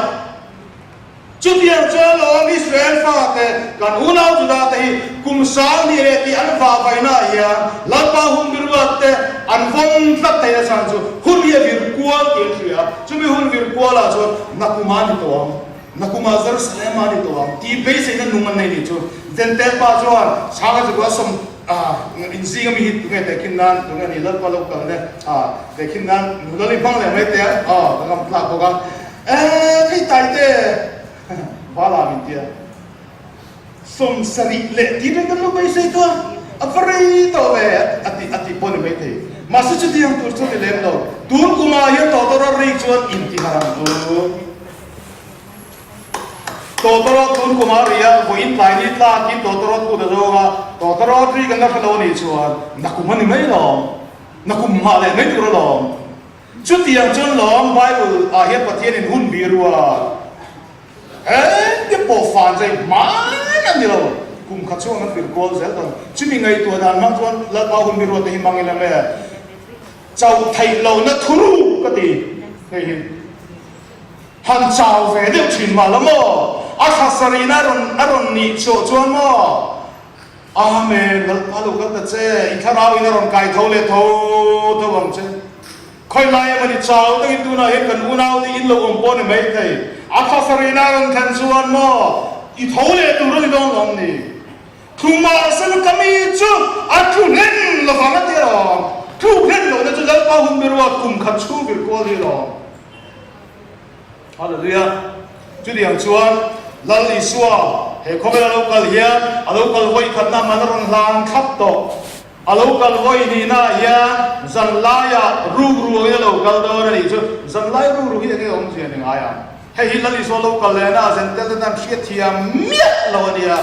Chutiang chuan lawm Israel fate, kan unau Juda te hi kum sang ni leh tih an vahvaihnaah hian Lalpa hun biruat te an vawng tlat thei a chhan chu hun hi a vir kual tih an hria a, chumi hun vir kualah chuan nakumah a ni tawh ang. Nakumah Jerusalem a ni tawh ang tih beiseina nung an nei nih chu Gentile pa chuan Chhanga chu a sawm a, inzing ami hi tunge tehkhin nan tunge ni Lalpa lo kal ne a tehkhin nan nula li hmang leh mai te a ka ngam tlak bawk a e thei tai te Bala min tia 70 leh tih reng kan lo beisei tawh a, a va rei tawh ve a ti a tih pawh ni maithei. Mahse chutiang tur chu ni lem lo, tun kumah hian tawtawrawt ri chuan intihar ang chu. Tawtawrawt tun kumah ri a, vawiin tlai ni tlakin tawtawrawt kut a zawng a, tawtawrawt ri kan la hre lo a nih chuan nakum a ni mai lawm, nakum nghah leh mai tur alawm. Chutiang chuan lawm Bible ah hian Pathianin hun bi rual. Engti pawh fan zai hmai a ni lo. Kum khat chhuang an vir kual zel dawn. Chumi ngaihtuah dan hmang chuan Lalpa hun mi ruat te hi hmang ila nge? Chauh theih lohna thuruk ka ti hei hi. Han chau ve deuh thin mah la maw? A thla sarihna a rawn a rawn nih chhuah chuan maw? Amen, Lalpa lo kal ta che, i thlarau in a rawn kai tho leh tho tho ang che. Khawi lai emaw ni chau takin tunah hian kan unau te in lo awm pawh ni mai thei. A thlasarihna a rawn thlen chuan maw i tho leh tur a ni dawn lawm ni? Tlumah sela ka mi chu a tlu hlen lovang a ti alawm. Tluk hlen lohna chu Lalpa hun biruat kum khat chhung vir kual hi alawm. Hallelujah! Chutiang chuan Lal Isua he khawvela lo kal hian a lo kal vawi khatna man a rawn hlan thlap tawh. A lo kal vawi hnihnaah hian zanlaiah rukru angin a lo kal dawn a nih chu. Zanlai rukru hi enge awmzia ni ngai ang? Hei hi Lal Isua lo kal lehna a zen tel te tan hriatthiam miah lo a nia.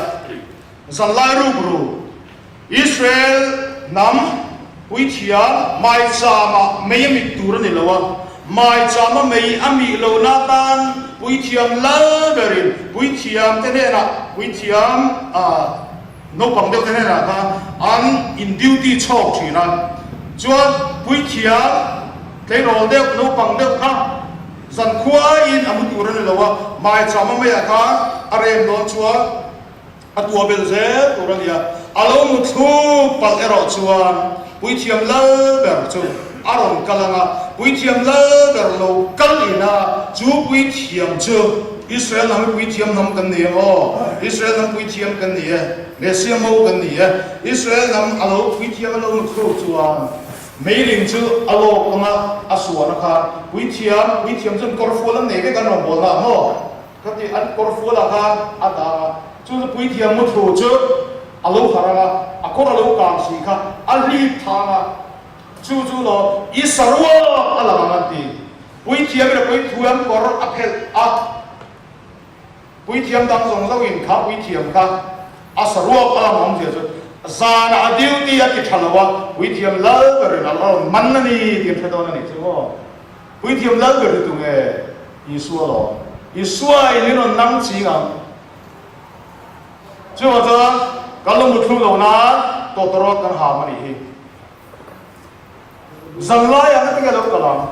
Zanlai rukru, Israel hnam puithiam maichama mei a mit tur a ni lo a, maichama mei a mih lohna atan puithiam lal berin puithiam te hnenah puithiam ah Naupang deuh te hnenah khan an in duty chhawk thin a, chuan puithiam tleirawl deuh naupang deuh kha zankhuaiin a mu tur a ni lo a, maichama maiah khan a rem dawn chuan a tua belh zel tur a ni a, a lo mu thluk palh erawh chuan puithiam lal ber chu a rawn kal ang a, puithiam lal ber lo kal ina chu puithiam chu Israel hnam hi puithiam hnam kan ni em aw? Israel hnam puithiam kan ni e, Messia mo kan ni e. Israel hnam a lo puithiam a lo muthluk chuan meiling chu a lawk ang a, a suan a khan puithiam, puithiam chuan kawrfual an nei vek an rawngbawlna ah maw? Ka ti, an kawrfual ah khan a dang a, chu chu puithiam muthlu chu a lo harh ang a, a kawr a lo kang si kha a hlip thang a, chu chu lo i saruak a lang ang an ti. Puithiam in a puithiam kawr a phelh a, puithiam dang zawng zawng in kha puithiam kha a saruak a lang awmzia chu zanah a duty a ti tha lo a, puithiam lal ber in a rawn man a ni tih an hre dawn a nih chu maw. Puithiam lal ber hi tunge? Isua lawm. Isua in min rawn nang ching ang. Chuvang chuan kan lo muthlum lo nan tawtawrawt kan ham a nih hi. Zanlai ah natinge lo kal ang?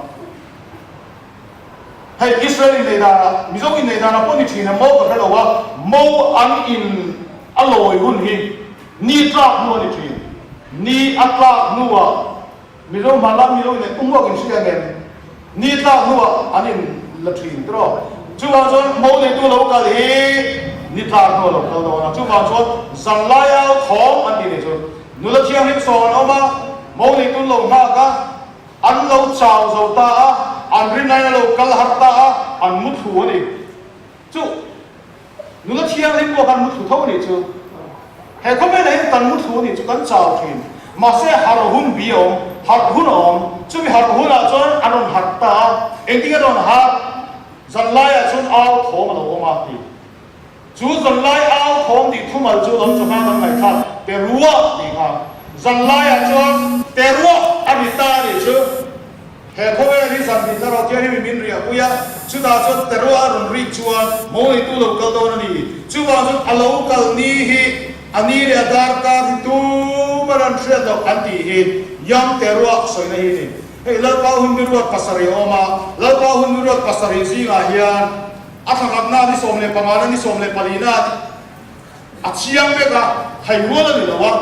Hei Israel inneih danah, Mizo inneih danah pawh ni thin a, mo ka hre lo a, mo an in a lawi hun hi ni tlak hnu a ni thin. Ni a tlak hnuah Mizo hmanlai Mizo inneih pawh hmuak in hria ngem? Ni tlak hnuah an in la thin tiraw? Chuvang chuan mo neitu lo kal hi ni tlak hnuah lo kal dawn a, chuvang chuan zanlai au thawm an tih nei chu Nula thianghlim sawn an awm a, mo neitun lo nghak a, an lo chau zo ta a, an rinaiin a lo kal harh ta a, an mu thlu a ni. Chu nula thianghlim pawh khan mu thlu tho a nih chu. He khawvelah hian kan mu thlu a nih chu, kan chau thin. Mahse harh hun bi a awm, harh hun a awm. Chumi harh hunah chuan an rawn harh ta a, engtin nge rawn harh? Zanlaiah chuan au thawm a lo awm a ti. Chu zanlai au thawm tih thumal chu lam chawhma kan ngaihthlak te ruah tih kha zanlaiah chuan te ruah a ri ta a nih chu. He khawvel hi zan tih thlarau thianghlim in min riahpui a, chutah chuan te ruah a rawn rik chuan mo neitu lo kal dawn a ni. Chuvang chuan a lo kal ni hi a ni leh a darkar hi tum a rawn hriat loh an tih hi Yam te ruah sawina hi a ni. Hei Lalpa hun biruat pasarih a awm a, Lalpa hun biruat pasarih zingah hian A thakatna ni 15 na ni 14 na a chiang vek a, hai rual a ni lo a,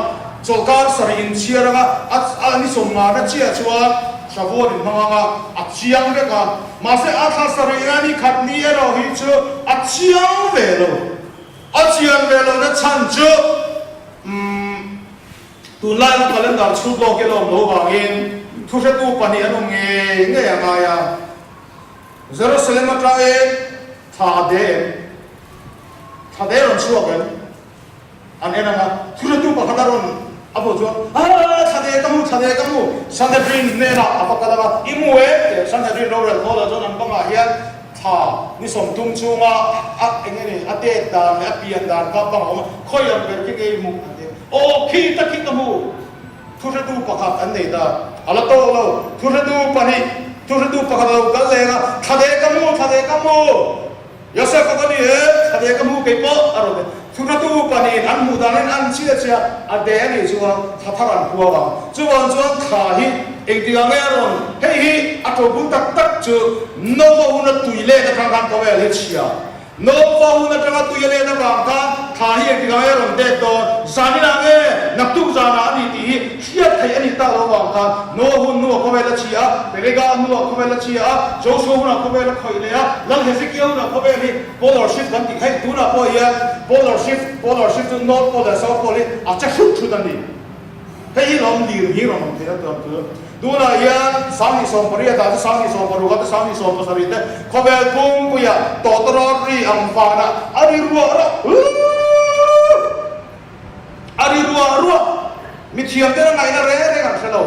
chawlhkar sarih inchhiar anga a ni 50 na chiah chuan Shavuot in hmang anga a chiang vek a, mahse a thla sarih na ni khat ni erawh hi chu a chiang ve lo. A chian ve lohna chhan chu umm tunlaia calendar chhut lawk hi a lawm lo vangin thuhretu pahnih an awm ngei ngei a ngai a. Jerusalem atangin thla de em? Thla de rawn chhuak em? An en ang a, thuhretu pakhat a rawn a hmuh chuan, Aa, thla de ka hmu, thla de ka hmu! Sanhedrin hnenah a va kal ang a, I hmu em? tih a Sanhedrin rorel khawlah chuan an bangah hian thla ni 30 chhunga a eng nge ni, a tet dan leh a pian dan kha bang a awm a, khawi ang ber khi nge i hmuh? An ti a, Aw, khi ta khi ka hmu! Thuhretu pakhat an nei ta. A la tawk lo. Thuhretu pahnih, thuhretu pakhat a lo kal leng a, Thla leh ka hmu, thla leh ka hmu! Yosef a ka ni e, thla leh ka hmu kei pawh a rawn ti. Thuhretu pahnihin an hmuh danin an chhia chhia a de a nih chuan thla thar an puang ang. Chuvang chuan thla hi engtikah nge a rawn? Hei hi a tobul tak tak chu Nova huna tui let atang khan khawvel hi chhia. Nawpa hun atanga tui a len avang khan thla hi engtikah nge a rawn det dawn? Zaninah nge naktuk zanah a ni tih hi hriat theih a nih tak loh avang khan Noah hun hnuah khawvel a chhi a, Pelega hnuah khawvel a chhi a, Joshua hunah khawvel a khawih leh a, Lal Hezekiah hunah khawvel hi polar shift kan tih theih. Tunah pawh hian polar shift, polar shift chu North Pole leh South Pole hi a che hrut hrut a ni. Hei hi lawm lir hi rawn awm theih a tuam chu. Tunah hian 2018 ah te 2016 ah te 2017 te khawvel pumpuiah tawtawrawt ri ang vanah a ri ruah ruah a ri ruah ruah. Mithiam ten a ngaihna reng reng an hre lo.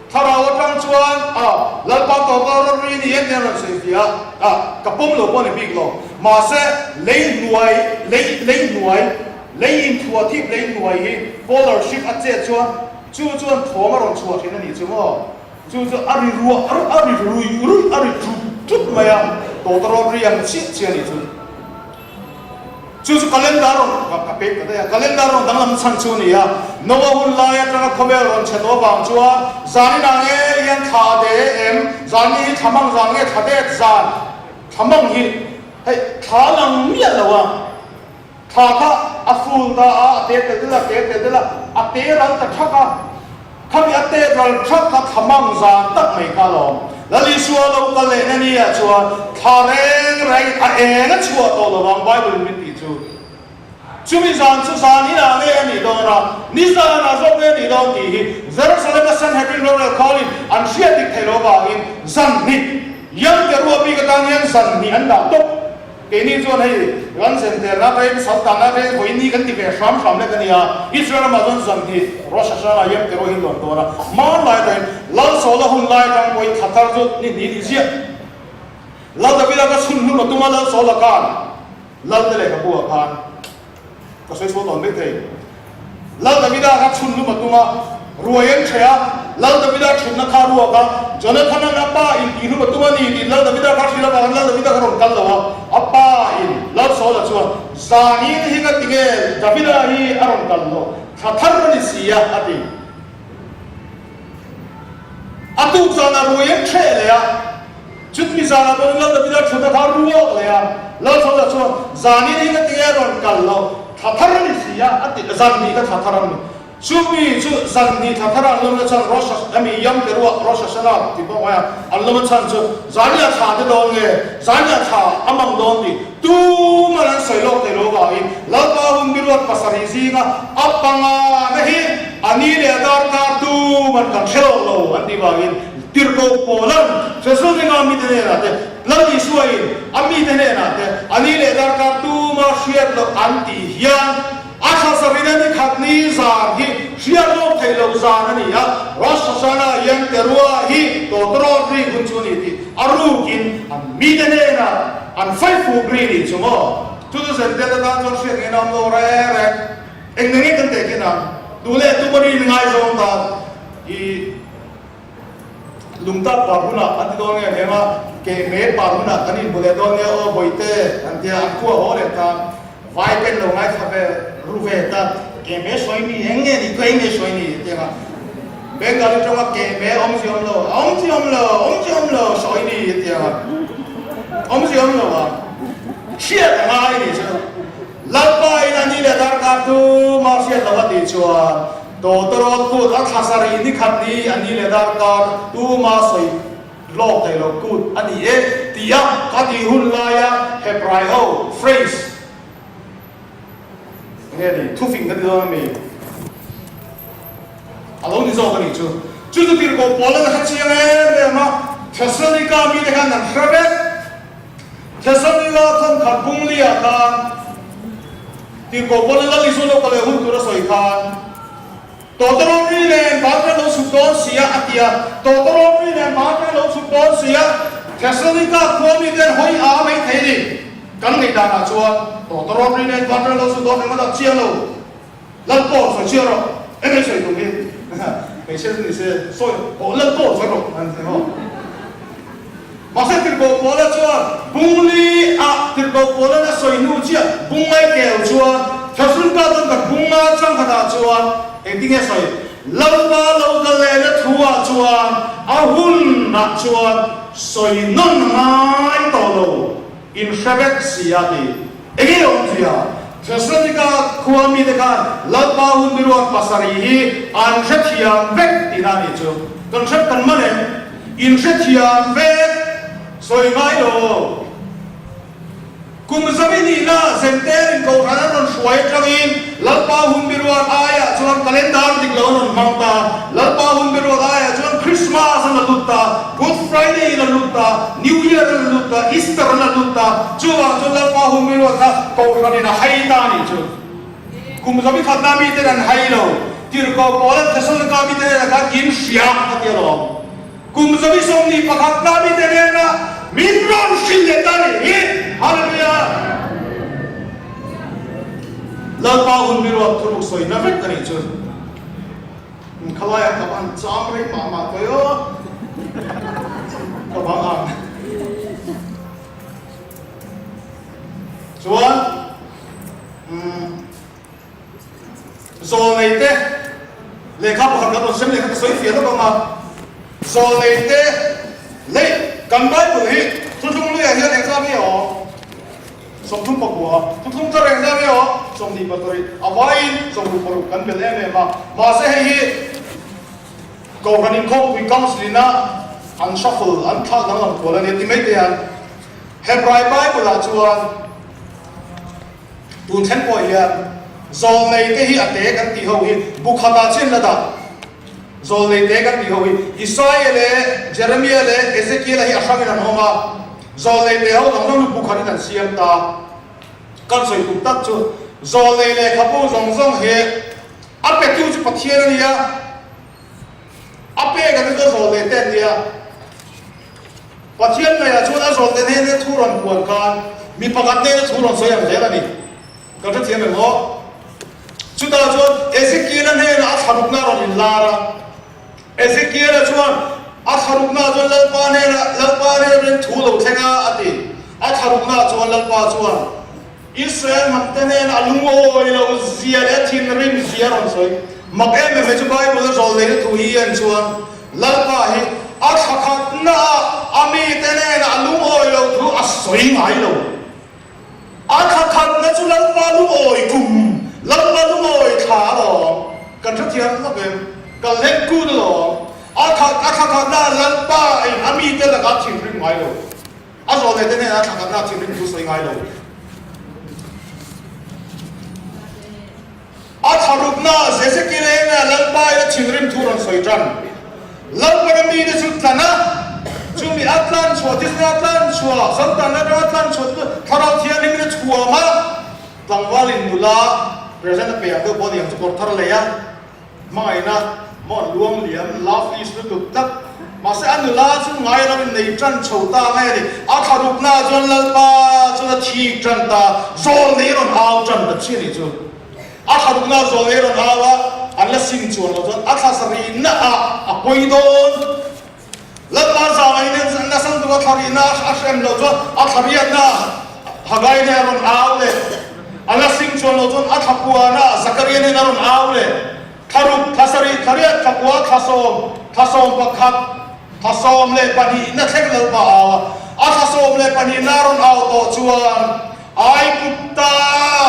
Thlarau atang chuan a Lalpa tawpa rawn ri ni en nen rawn sawi fiah a, ka pawm lo pawh a ni bik lo. Mahse, lei hnuai, lei lei hnuai, lei inthuah thip lei hnuai hi polar ship a chet chuan chu chuan thawm a rawn chhuah thin a nih chu maw? Chu chu a ri ruah a ri ruih ruih, a ri ṭut ṭut mai a, tawta rawn ri ang chiah chiah a nih chu. Chu chu calendar rawn ka ka pek ta daih a, calendar rawn danglam chhan chu a ni a, Noah hun lai atanga khawvel rawn chhe tawh avang chuan zan inah nge hian thla a de em, zan ni hi thla mang zan nge thla det zan, thla mang hi hei thla lang miah lo a, thla kha a ful ta a, a te tel tel a, a te tel tel a, a te ral ta thak a. Khami a tet ral thap kha thla mang zan tak mai kha alawm. Lal Isua lo kal leh na ni ah chuan thla reng reng a eng a chhuah tawh lo vang Bible in min tih chu. Chumi zan chu zan inah nge a nih dawn a, ni zanah zawk nge a nih dawn tih hi Jerusalem a Sanhedrin rorel khawlin an hriat dik theih loh avangin zan hnih Yom Teruah bik atan hian zan hnih an dah tawp. Keini chuan hei ran zenterna reng, saltanna reng vawiin kan ti ve hram hram lek a nia. Israel ramah chuan zan hi Rosh Hashanah Yom Teruah hi luan dawn a. Hmanlai atangin Lal Saula hun lai atang pawhin thla thar chu ni hnih ni ziah. Lal Davida ka chhun hlum a tum a, Lal Saula khan Lal te lehkhabu ah khan ka sawi sual tawn mai thei. Lal Davida kha chhun lum a tum a, ruai an ṭheh a, Lal Davida ṭhutna kha a ruak a, Jonathan-a'n a pa in tih hlum a tum a ni tih Lal Davida kha hrilh avangin Lal Davida kha rawn kal lo a, a pa in Lal Saula chuan, Zanin hi nga tinge Davida hi a rawn kal lo, thla thar a ni si a, a ti. A tuk zanah ruai an ṭheh leh a, chutmi zanah pawhin Lal Davida ṭhutna kha a ruak leh a, Lal Saula chuan, Zanin hi nga tinge a rawn kal lo, thla thar a ni si a, a ti, zan hnih kha thla thar a ni. Chumi chu zan hnih thla thar a an lawmna chhan Rosh Hashanah, ami Yom Teruah, Rosh Hashanah ti pawh ngai a, an lawmna chhan chu zaniah thla te dawn nge, zaniah thla a mang dawn tih tuman an sawi lawk thei lo avangin Lalpa hun biruat pasarih zinga a panga na hi a ni leh a darkar tuman kan hre lawk lo an tih vangin Tirhkoh Paula'n Thesalonika mite hnenah te Lal Isuain a mite hnenah te a ni leh darkar tuma hriat loh an tih hian a thla sarina ni khat ni zan hi hriat lawk theih loh zan a ni a, Rosh Hashanah Yom Teruah hi tawtawrawt rik hun chu a ni tih a rukin an mite hnenah an faifuk ri nih chu maw? Chu chu zen tel atan chuan hriat ngei na awm lo reng reng. Eng nge nge kan teh khin ang? Duh leh tum a rin ngaizawng tan i. Lungtak par hunah an ti dawn nge heng a, kehme par hunah kan inhmu leh dawn nge aw Bawihte an tia, an khua haw leh ta, vai pen lo ngaithla ve ru ve ta, kehme sawi ni eng nge ni, kei nge sawi ni tia nga, Bengali tawnga kehme awmzia awm lo, awmzia awm lo, awmzia awm lo sawi ni tia nga, awmzia awm lo a, hriat a ngai ni chu. Lalpa in a ni leh darkar tu mah hriat lo a tih chuan Tawtawrawt kut a thla sarih ni khat ni a ni leh darkar tu mah sawi lawk thei lo kut a ni e tih a ka tih hun laia Hebrai ho phrase enge ni thufing ka ti dawn ami a lo ni zawk a nih chu. Chu chu tirhkoh pawl an hre chiang em em a, Thessalonika mite khan an hre vek. Thessalonila thawnkhat bungli-ah khan Tirhkoh Paula Lal Isua lo kal leh hun tur a sawi khan, Tawtawrawt ri nen Vanram lo chhuk dawn si a, a ti a. Tawtawrawt ri nen Vanram lo chhuk dawn si a, Thessalonika khua mite an hawi a mai thei ni. Kan ngaihdanah chuan Tawtawrawt ri nen Vanram lo chhuk dawn ringawt a chiang lo. Lal pawh sawi chiah rawh, eng ei sawi tum hi? Hmeichhia chu ni se, sawi pawh lal pawh sawi rawh an ti maw? Mahse Tirhkoh Paula chuan Bungli ah Tirhkoh Paula'n a sawi hnu chiah Bungai kel chuan Thlahrunka chuan kan Bunga changkhatah chuan engtinge sawi? Lalpa lo kal lehna thu ah chuan a hun ah chuan sawi nawn ngai tawh lo in hre vek si a ti. Enge awmzia? Thessalonika khua mite khan Lalpa hun biruat pasarih hi an hrethiam vek tihna a nih chu. Kan hre kan man em? In hrethiam vek sawi ngai lo. Kum zami nihna Zenterin Kohhran an rawn hruai atangin Lalpa hun biruat aiah chuan calendar dik lo an rawn hmang ta. Lalpa hun biruat aiah chuan Christmas an la lut ta, Good Friday in a lut ta, New Year an la lut ta, Easter an la lut ta. Chuvang chuan Lalpa hun biruat kha Kohhranin a hai ta a nih chu. Kum zabi khatna miten an hai lo. Tirhkoh Paula'n Thessalonika mite hnenah khan in hria a ti alawm. Kum 121 na mite hnenah min rawn hrilh leh ta nih hi. Hallelujah! Lalpa hun mi ruat thuruk sawina vek a nih chu. Khalaiah ka van cham rei mah mah tawih aw. Ka bang ang. Chuan Zawlneite lehkha pakhat kan rawn sem leh kha ka sawi fiah lawk ang a. Zawlneite leh kan Bible hi thuthlung luiah hian engzah nge aw? 39, thuthlung thar engzah nge aw? 27, a vaiin 66 kan bel em em a. Mahse hei hi Kohhran Inkhawmpui Council ina an shuffle, an thlak danglam kual a nia ti mai te hian Hebrai Bible-ah chuan Tun thleng pawh hian zawlnei te hi a te kan tih ho hi bu khatah chian la dah. Zawlnei te kan tih ho hi Isaia leh Jeremia leh Ezekiela hi a hrangin an awm a, zawlnei te ho dang dang chu bu khatin an siam ta. Kan sawi tum tak chu zawlnei lehkhabu zawng zawng hi a petu chu Pathian a ni a, a pek a ni chu zawlnei te an ni a. Pathian ngaiah chuan a zawlte hnena thu rawn puan khan mi pakhat hnena thu rawn sawi ang zel a ni. Kan hrethiam em aw? Chutah chuan Ezekiel-a hnenah a thlarukna a rawn inlar a. Ezekiel-a chuan a thlaruknaah chuan Lalpa hnenah, Lalpa hnena rin thu lo thleng a, a ti. A thlaruknaah chuan Lalpa chuan Israel hnamte hnena a lungawi lo zia leh a thinrim zia a rawn sawi. Mak em em mai chu Bible-a zawl neihna thu hi en chuan Lalpa hi a thla khatnaah a mite hnena a lungawi lo thu a sawi ngai lo. A thla khatna chu Lalpa lungawi kum, Lalpa lungawi thla alawm. Kan hrethiam lawk em? Kan hleng kun alawm. A thla khatnaah Lalpa in a mite lakah a thinrim ngai lo. A zawh leh te hnenah thla khatna thinrim thu sawi ngai lo. A thla rukna Zezekiel hnenah Lalpa in a thinrim thu rawn sawi tan. Lalpana mite chu tlan a, chumi a tlan chhuah thisen a tlan chhuah, Satan atanga tlan chhuah chu Thlarau Thianghlimin a chhuam a, tlangvalin nula present a pe ang deuh pawh a ni ang chu kawr thar lei a. Hmangaihna maw an luang liam, love is lutuk tlat. Mahse a nula chu ngai lo in nei tan chho ta nge ni. A thlarukna ah chuan Lalpa chuan a thik tan ta, zawl nei rawn au tan ta chiah ni chu. A thlarukna ah zawl nei rawn au a, an la sim chuan lo chuan a thla sarihna ah a pawi dawn. Lalpa zangaihna nasa lutuk a thlarihna a hrem lo chuan a thlariatna ah Hagai nen a rawn au leh. A la sing chuan lo chuan a thlakuana Zakaria nen a rawn au leh. Thlaruk, thlasarih, thlariat, thlakua, thlasawm, thlasawm pakhat, thlasawm leh pahnihna thleng Lalpa a au a. A thlasawm leh pahnihna a rawn au tawh chuan Aigupta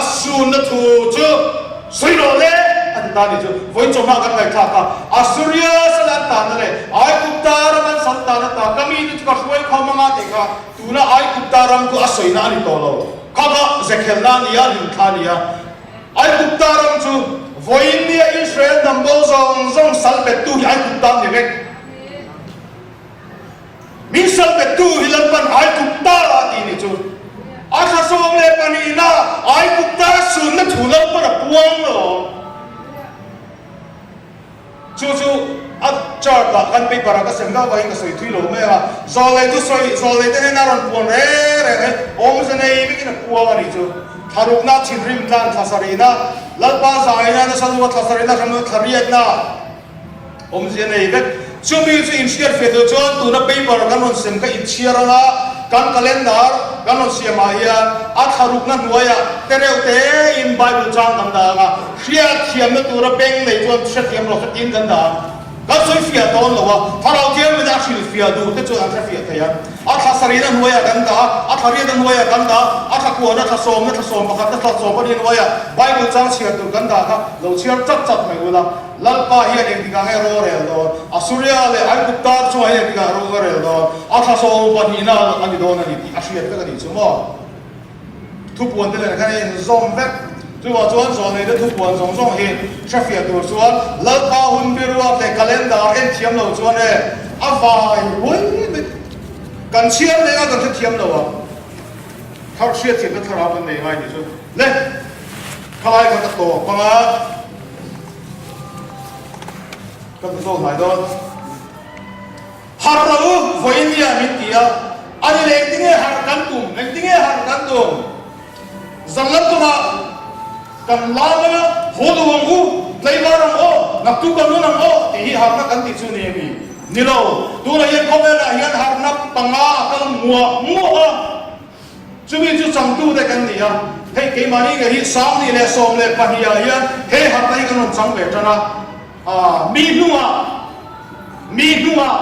sunna thu chu sawi rawh le a ti ta a nih chu. Vawiin chawhma kan ngaihthlak a, Assuria sal an tanna leh Aigupta ram an sal tanna ta ka mite chu ka hruai khawm anga tih kha tuna Aigupta ram chu a sawina a ni tawh lo. Kha kha zekhelna a ni a, hlimthla a ni a. Aigupta ram chu vawiin nia Israel hnam bo zawng zawng sal bettu hi Aigupta an ni vek. Min sal bettu hi Lalpan Aigupta a tih ni chu. A thla 12na Aigupta sunna thu Lalpan a puang lo. Chu chu a chart ah khan paper ah ka sem deuh avangin ka sawi thui lo mai a. Zawlei chu sawi, zawlei te hnena rawn puan reng reng e, awmze nei vekin a puang a nih chu. Thlarukna, thinrim tlan, thla sarihna, Lalpa zaina, nasa lua thla sarihna, hramna, thla riatna. Awmzia nei vek. Chumi chu inhriat fe tur chuan tuna paper kan rawn sem kha inchhiar anga kan calendar kan rawn siam ah hian a thlarukna hnuaiah te reuh tein Bible chang kan dah anga hriatthiamna tura beng nei chuan hrethiam rawh se tiin kan dah ang. Kan sawi fiah dawn lo a, Thlarau Thianghlimte a hrilhfiah duh te chuan an hrefiah thei a. A thla sarihna hnuaiah kan dah a, a thla riatna hnuaiah kan dah a, a thla kuahna, thla sawmna, thla sawm pakhatna, thla sawm pahnih hnuaiah Bible chang chhiar tur kan dah kha lo chhiar chat chat mai ula. Lalpa hian engtikah nge rorel dawn? Assuria leh Aigupta chungah hian engtikah ro ka rel dawn? A thla 12na a ni dawn a ni tih a hriat vek a nih chu maw? Thupuan te nen khan a inzawm vek. Chuvang chuan zawhneite thupuan zawng zawng hi hrefiah tur chuan Lalpa hun biruak leh calendar en thiam lo chuan e a vai ruai mai. Kan chhiar leng a kan hrethiam lo a, thar hriatthiamna thlarau kan nei ngai nih chu le. Khalai kha ka tawp ang a. Ka hmu zawk hnai dawn. Harh rawh u, vawiin nia min ti a. Ani leh engtinge harh kan tum? Engtinge harh kan tum? Zan lam tumah kan lam a, haw lo ang u, tlaivar ang aw, naktuk kan rawn ang aw tih hi harhna kan tih chu ni a mi? Ni lo. Tunah hian khawvelah hian harhna panga a kal muah muah a. Chumi chu changtute kan ni a, hei keimahni ngei hi 2012 ah hian he harhna hi kan rawn chang ve tan a, mi hnungah mi hnungah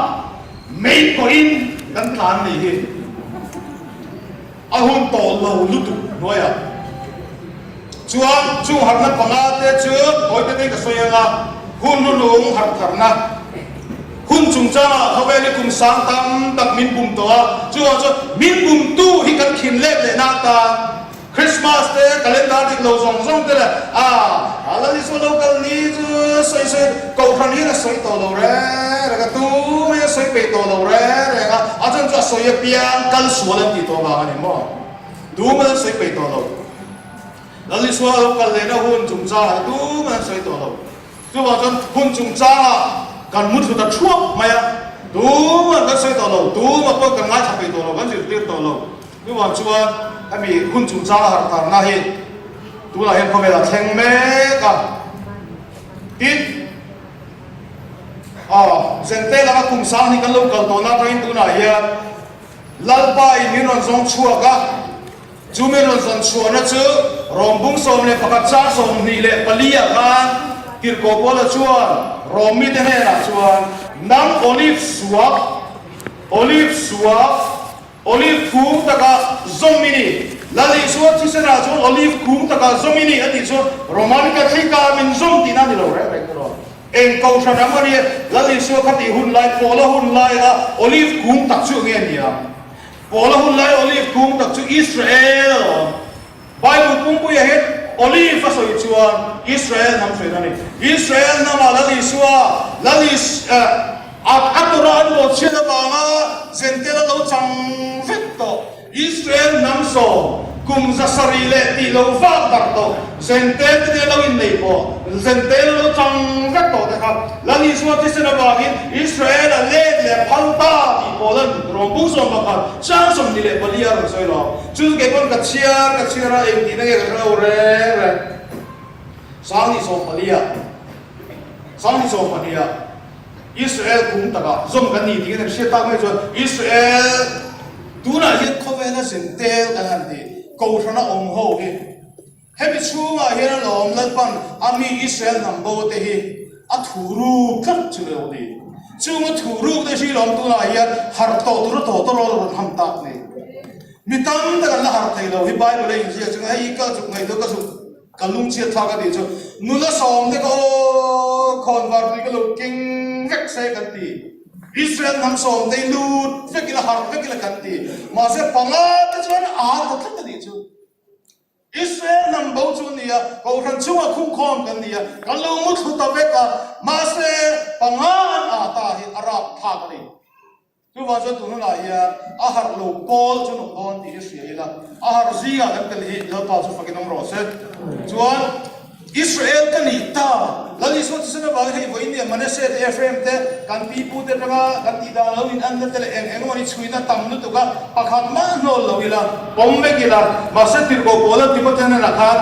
mei pawhin kan tlan ni hi a hun tawh lo lutuk hnuaiah chuan chung harhna panga te chu tawite te ka sawi ang a, hun hnunung harh tharna. Hun chungchangah khawvel hi kum sang tam tak min bum tawh a, chuvang chuan min bumtu hi kan khin let leh nak ta. Christmas te, calendar dik lo zawng zawng te leh a Lal Isua lo kal ni chu sawi sawi kohhran hian a sawi tawh lo reng reng a, tumah hian a sawi peih tawh lo reng reng a, a chuan chu a sawi apiang kal sual an tih tawh vang a ni maw? Tumah an sawi peih tawh lo. Lal Isua lo kal lehna hun chungchangah hi tumah an sawi tawh lo. Chuvang chuan hun chungchangah kan mu thlu ta thuak mai a, tumah kan sawi tawh lo, tumah pawh kan ngaithla peih tawh lo, kan zirtir tawh lo. Chuvang chuan hemi hun chungchanga harh tarna hi tunah hian khawvelah thleng mek a. Tin, aw, Zente laka kum sang hi kan lo kal tawhna atangin tunah hian Lalpa in min rawn zawng chhuak a. Chu mi rawn zawn chhuahna chu Rom bung 11 chang 24 ah khan Tirhkoh Paula chuan Rom mite hnenah chuan, Nang olive suak, olive suak, olive kung taka zawm i ni. Lal Isua thisenah chuan olive kung taka zawm i ni a tih chu Roman Catholic-ah min zawm tihna a ni lo reng reng erawh. Eng kohhran ang a nia, Lal Isua kha tih hun lai, Paula hun laia olive kung tak chu nge ni ang? Paula hun lai olive kung tak chu Israel a awm. Bible pumpuia hian olive a sawi chuan Israel hnam sawi a ni. Israel hnamah Lal Isua, Lal Is eh, a a Torah an bawhchhiat avanga Zentel a lo chang vek tawh. Israel hnam sawm kum 700 leh tih lo vak darh tawh. Zentel te nen lo innei pawh Zentel a lo chang vek tawh te kha Lal Isua thisen avangin Israel a let leh phal ta tih pawl an rawn 11 chang 24 a rawn sawi lo. Chu kei pawn ka chhiar ka chhiar a engtihna nge ka hre lo reng reng. 2014 ah 2012 ah Israel kum takah zawm kan ni tih kan hriat tak mai chuan Israel tunah hian khawvela Zentel kan han tih Kohhrana awm ho hi Hemi chhungah hian a lawm Lalpan a mi Israel hnam bo te hi a thu ruk tlat chu lo ni. Chung a thu ruk te hri lawm tunah hian harh tawh tur a tawh tawh rawl a rawn ham tak ni. Mi tam tak an la harh thei lo hi Bible a inziak chu hei ka zuk ngaih lo ka zuk ka lungchhiat thlak a tih chu nula sawm te ka aw khawnvar tui ka lo keng vek se kan ti. Israel hnam sawm te hi lut vek ila harh vek ila kan ti. Mahse panga te chuan a ta tlat a nih chu. Israel hnam bo chu a ni a, Kohhran chungah khungkhawm kan ni a, kan lo mu thlu ta vek a, mahse panga an ah ta hi a rap thlak a ni. Chuvang chuan tun hunah hian a harh lo pawl chu nawm dawn tih hi hria ila, a harh zingah kan tel hi Lalpa chu fakin awm rawh se. Chuan Israel ka nih ta. Lal Isua thisen avangin hei vawiin nia Manasseh te Ephraim te kan pi pu te atanga kan tih dan lo in anna te leh eng eng emaw ni chhuina tam lutuk a, pakhat mah hnawl lo ila, pawm vek ila, mahse tirhkoh Paula Timothea hnenah khan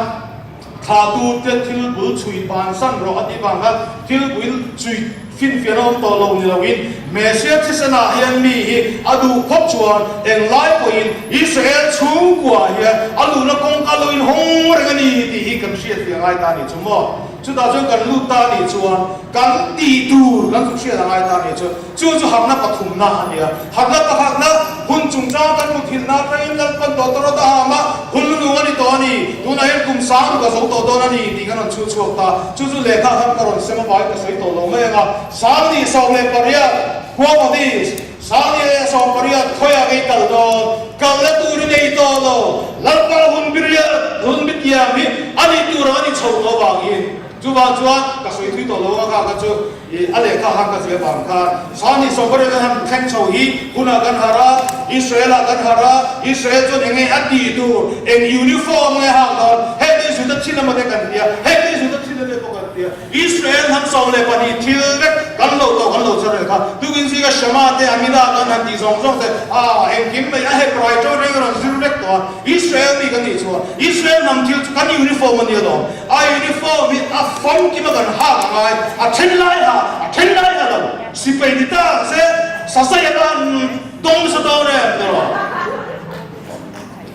thlahtu te thil bul chhui bansan rawh a tih vang khan thil bul chhui Finfiahna awm tawh lo ni loin Messiah thisenah hian mi hi a duh phawt chuan englai pawhin Israel chhungkuaah hian a luhna kawngka lo inhawng reng a ni tih hi kan hriat ve a ngai ta a nih chu maw? Chutah chuan kan lut ta a nih chuan kan tih tur kan zuk hriat a ngai ta a nih chu. Chu chu harhna pathumna a ni a. Harhna pakhatna hun chungchang kan muthilhna atangin Lalpan tawh tawrh a ham a, hun lunung a ni tawh a ni, tunah hian kum sang ruk a zo tawh dawn a ni tih kan rawn chhu chhuak ta. Chu chu lehkha khan ka rawn sem avangin ka sawi tawh lo mai ang a. 2018 Khuavadis, 2018 khawiah ngei kal dawn, kalna tur i nei tawh lo, Lalpa hun biriat, hun bitiam hi a nih tur ang a ni chho tawh avangin. Chuvang chuan ka sawi thui tawh lo a kha kha chu i a lehkha khan ka zia vang khan 2018 kan han thleng chho hi hunah kan harh a, Israel ah kan harh a, Israel chuan eng nge a tih tur, eng uniform nge a hak dawn, heng te Juda thil emaw te kan ti a, heng te Juda thil emaw pawh kan ti a, Israel hnam 12 thil vek. Kan lo tawh kan lo char reng kha. Tukin zinga Shema te, Amida kan han tih zawng zawng te, ah engkim mai a Hebrai tawng reng a rawn zir vek tawh a. Israel mi kan nih chuan Israel hnam thil chu kan uniform a nia lawm. A uniform hi a famkim a kan hak a ngai, a then lai ha, a then lai ha lo. Sipai ni ta se, sasai atan dawng nasa dawn em ti rawh.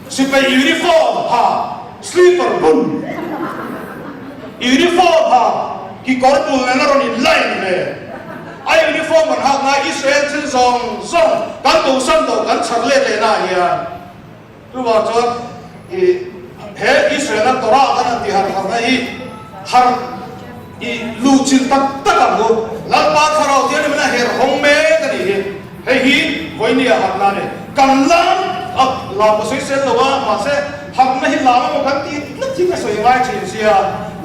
Sipai uniform ha, slipper bun uniform ha, kikawr bul nen a rawn in line ve. A uniform an hak ngai Israel thil zawng zawng kan bosan tawh kan chhar let leh na hian. Chuvang chuan i he Israel-a Torah kan han tih har harna hi har i luhchilh tak tak ang u. Lalpa Thlarau thianghlim in a her hawng mek a nih hi. Hei hi vawinia harna a ni. Kan lam a lam ka sawi sel lo a, mahse harna hi lam emaw kan tih tlat hi ka sawi ngai thin sia.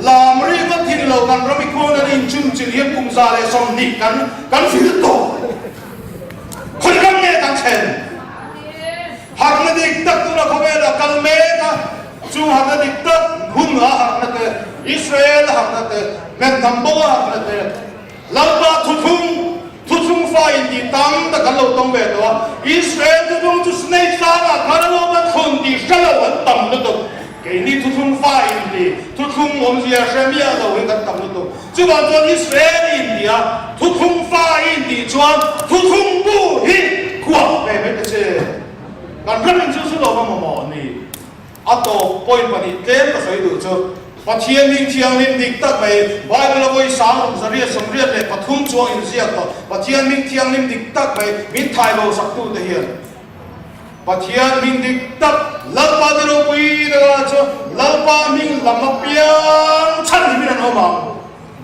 Lam ri ngawt hi ni lo, kan ram i khuan an inchumchilh hian kum 120 kan kan fil tawh. Khawi ram nge kan thlen? Harhna dik tak tuna khawvela kal mek a, chu harhna dik tak hun a harhna te, Israel a harhna te, Methnam bo a harhna te, Lalpa thuthlung, thuthlung fa intih tam tak an lo tawng ve tawh a, Israel thuthlung chu Snake tlangah khan a lo va thlun tih hre lo an tam lutuk. Keini thuthlung fa intih, thuthlung awmzia hre miah lo hi kan tam lutuk. Chuvang chuan Israel i intih a, thuthlung fa i intih chuan thuthlung bu hi khuah ve mai ta che. Kan ram in chu chu lo va mamawh ni. A tawp point pahnih tlem ka sawi duh chu, Pathian hming thianghlim dik tak mai, Bible a vawi sang 683 chuang inziak tawh, Pathian hming thianghlim dik tak mai min thai bo saktute hian, Pathian hming dik tak Lalpa te ropui taka chu Lalpa hming lam apiang chhan himin an awm ang.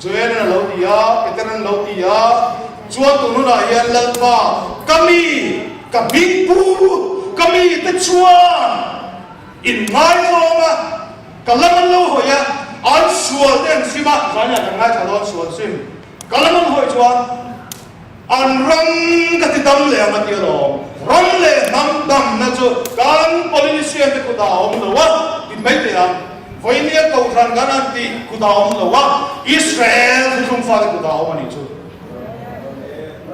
Joel in a lo ti a, Peter in a lo ti a, chuan tun hunah hian Lalpa ka mi, ka hming pu, ka mi te chuan in ngaithawm a, ka lam an lo hawi a, an sual te an sim a, zainah kan ngaithla dawn sual sim, ka lam an hawi chuan, An ram ka ti dam leh ang a ti alawm. Ram leh hnam damna chu kan politician te kut ah a awm lo a ti mai teh ang. Vawinia Kohhran kan han tih kut ah a awm lo a, Israel thuthlung fate kut ah a awm a nih chu.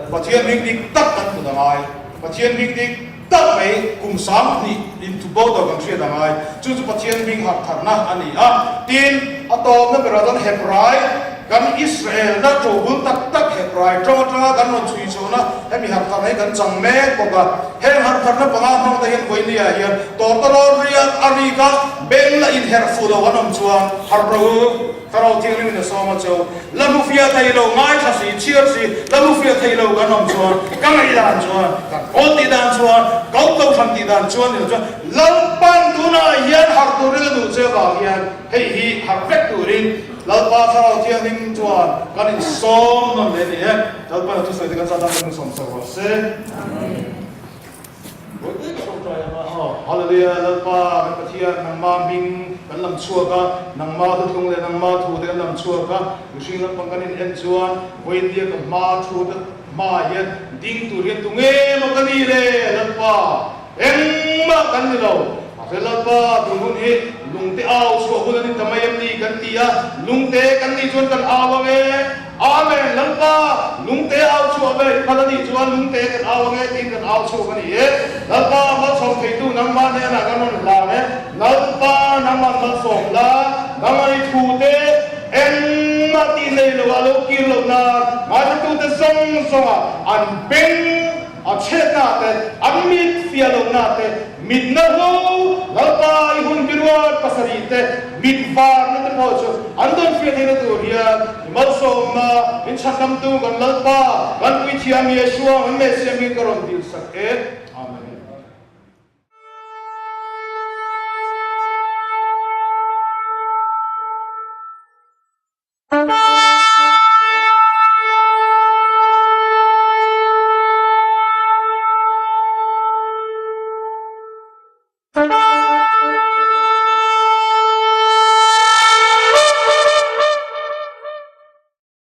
Pathian hming dik tak kan kut a ngai. Pathian hming dik tak mai kum 2000 inthubo tur kan hriat a ngai. Chu chu Pathian hming harhtharna a ni a. Tin, a tawpna berah chuan Hebrai kan Israel-na ṭobul tak tak Hebrai ṭawng aṭanga kan rawn chhui chhuahna hemi harhtharna hi kan chang mek bawk a. Heng harhtharna panga hmang te hian vawinia hian tawrtarawl riat a rik a, beng la inherh fuh lo an awm chuan harh rawh u. Thlarau Thianghlim in a sawm a chu, La hmu fiah thei lo, ngaithla si, chhiar si, la hmu fiah thei lo kan awm chuan, ka ngaih dan chuan, kan kawl tih dan chuan, kau to hran tih dan chuan ni lo chuan, Lalpan tunah hian harh turin a duh che vang hian hei hi harh vek turin Lalpa Thlarau Thianghlim chuan kan insawm nawn leh a ni e. Lalpan a thusawi te kan zat dan kan sawm sak rawh se. Amen. Hallelujah Lalpa kan Pathian nangma hming kan lam chhuak a, nangma thutlung leh nangma thu te kan lam chhuak a, mihring lampang kan in en chuan vawiindia ka hma thu te hma ah hian ding tur hian tu nge maw ka ni le Lalpa engmah kan ni lo mahse Lalpa tun hun hi lungte au chhuah hun a ni ta mai em ni kan ti a, lungte kan nih chuan kan au ang e. Amen! Lalpa, lungte au chhuah ve i phal a nih chuan lungte kan au ange tiin kan au chhuak a ni e. Lalpa, malsawm theitu nangmah hnenah kan rawn hlan e. Lalpa, nangmah malsawm la, nangmah i thute engmah tih nei loah lo kir loh nan ngaithlatute zawng zawngah an beng a chhetna te, an mit fiah lohna te, mit na hlo, Lalpa i hun biruat pasarih te, mit varna te pawh chu an dawn fiah theihna tur hian i malsawmna min chhandamtu kan Lalpa, kan Puithiam Yeshua, kan Messiah min ka rawn dilsak e.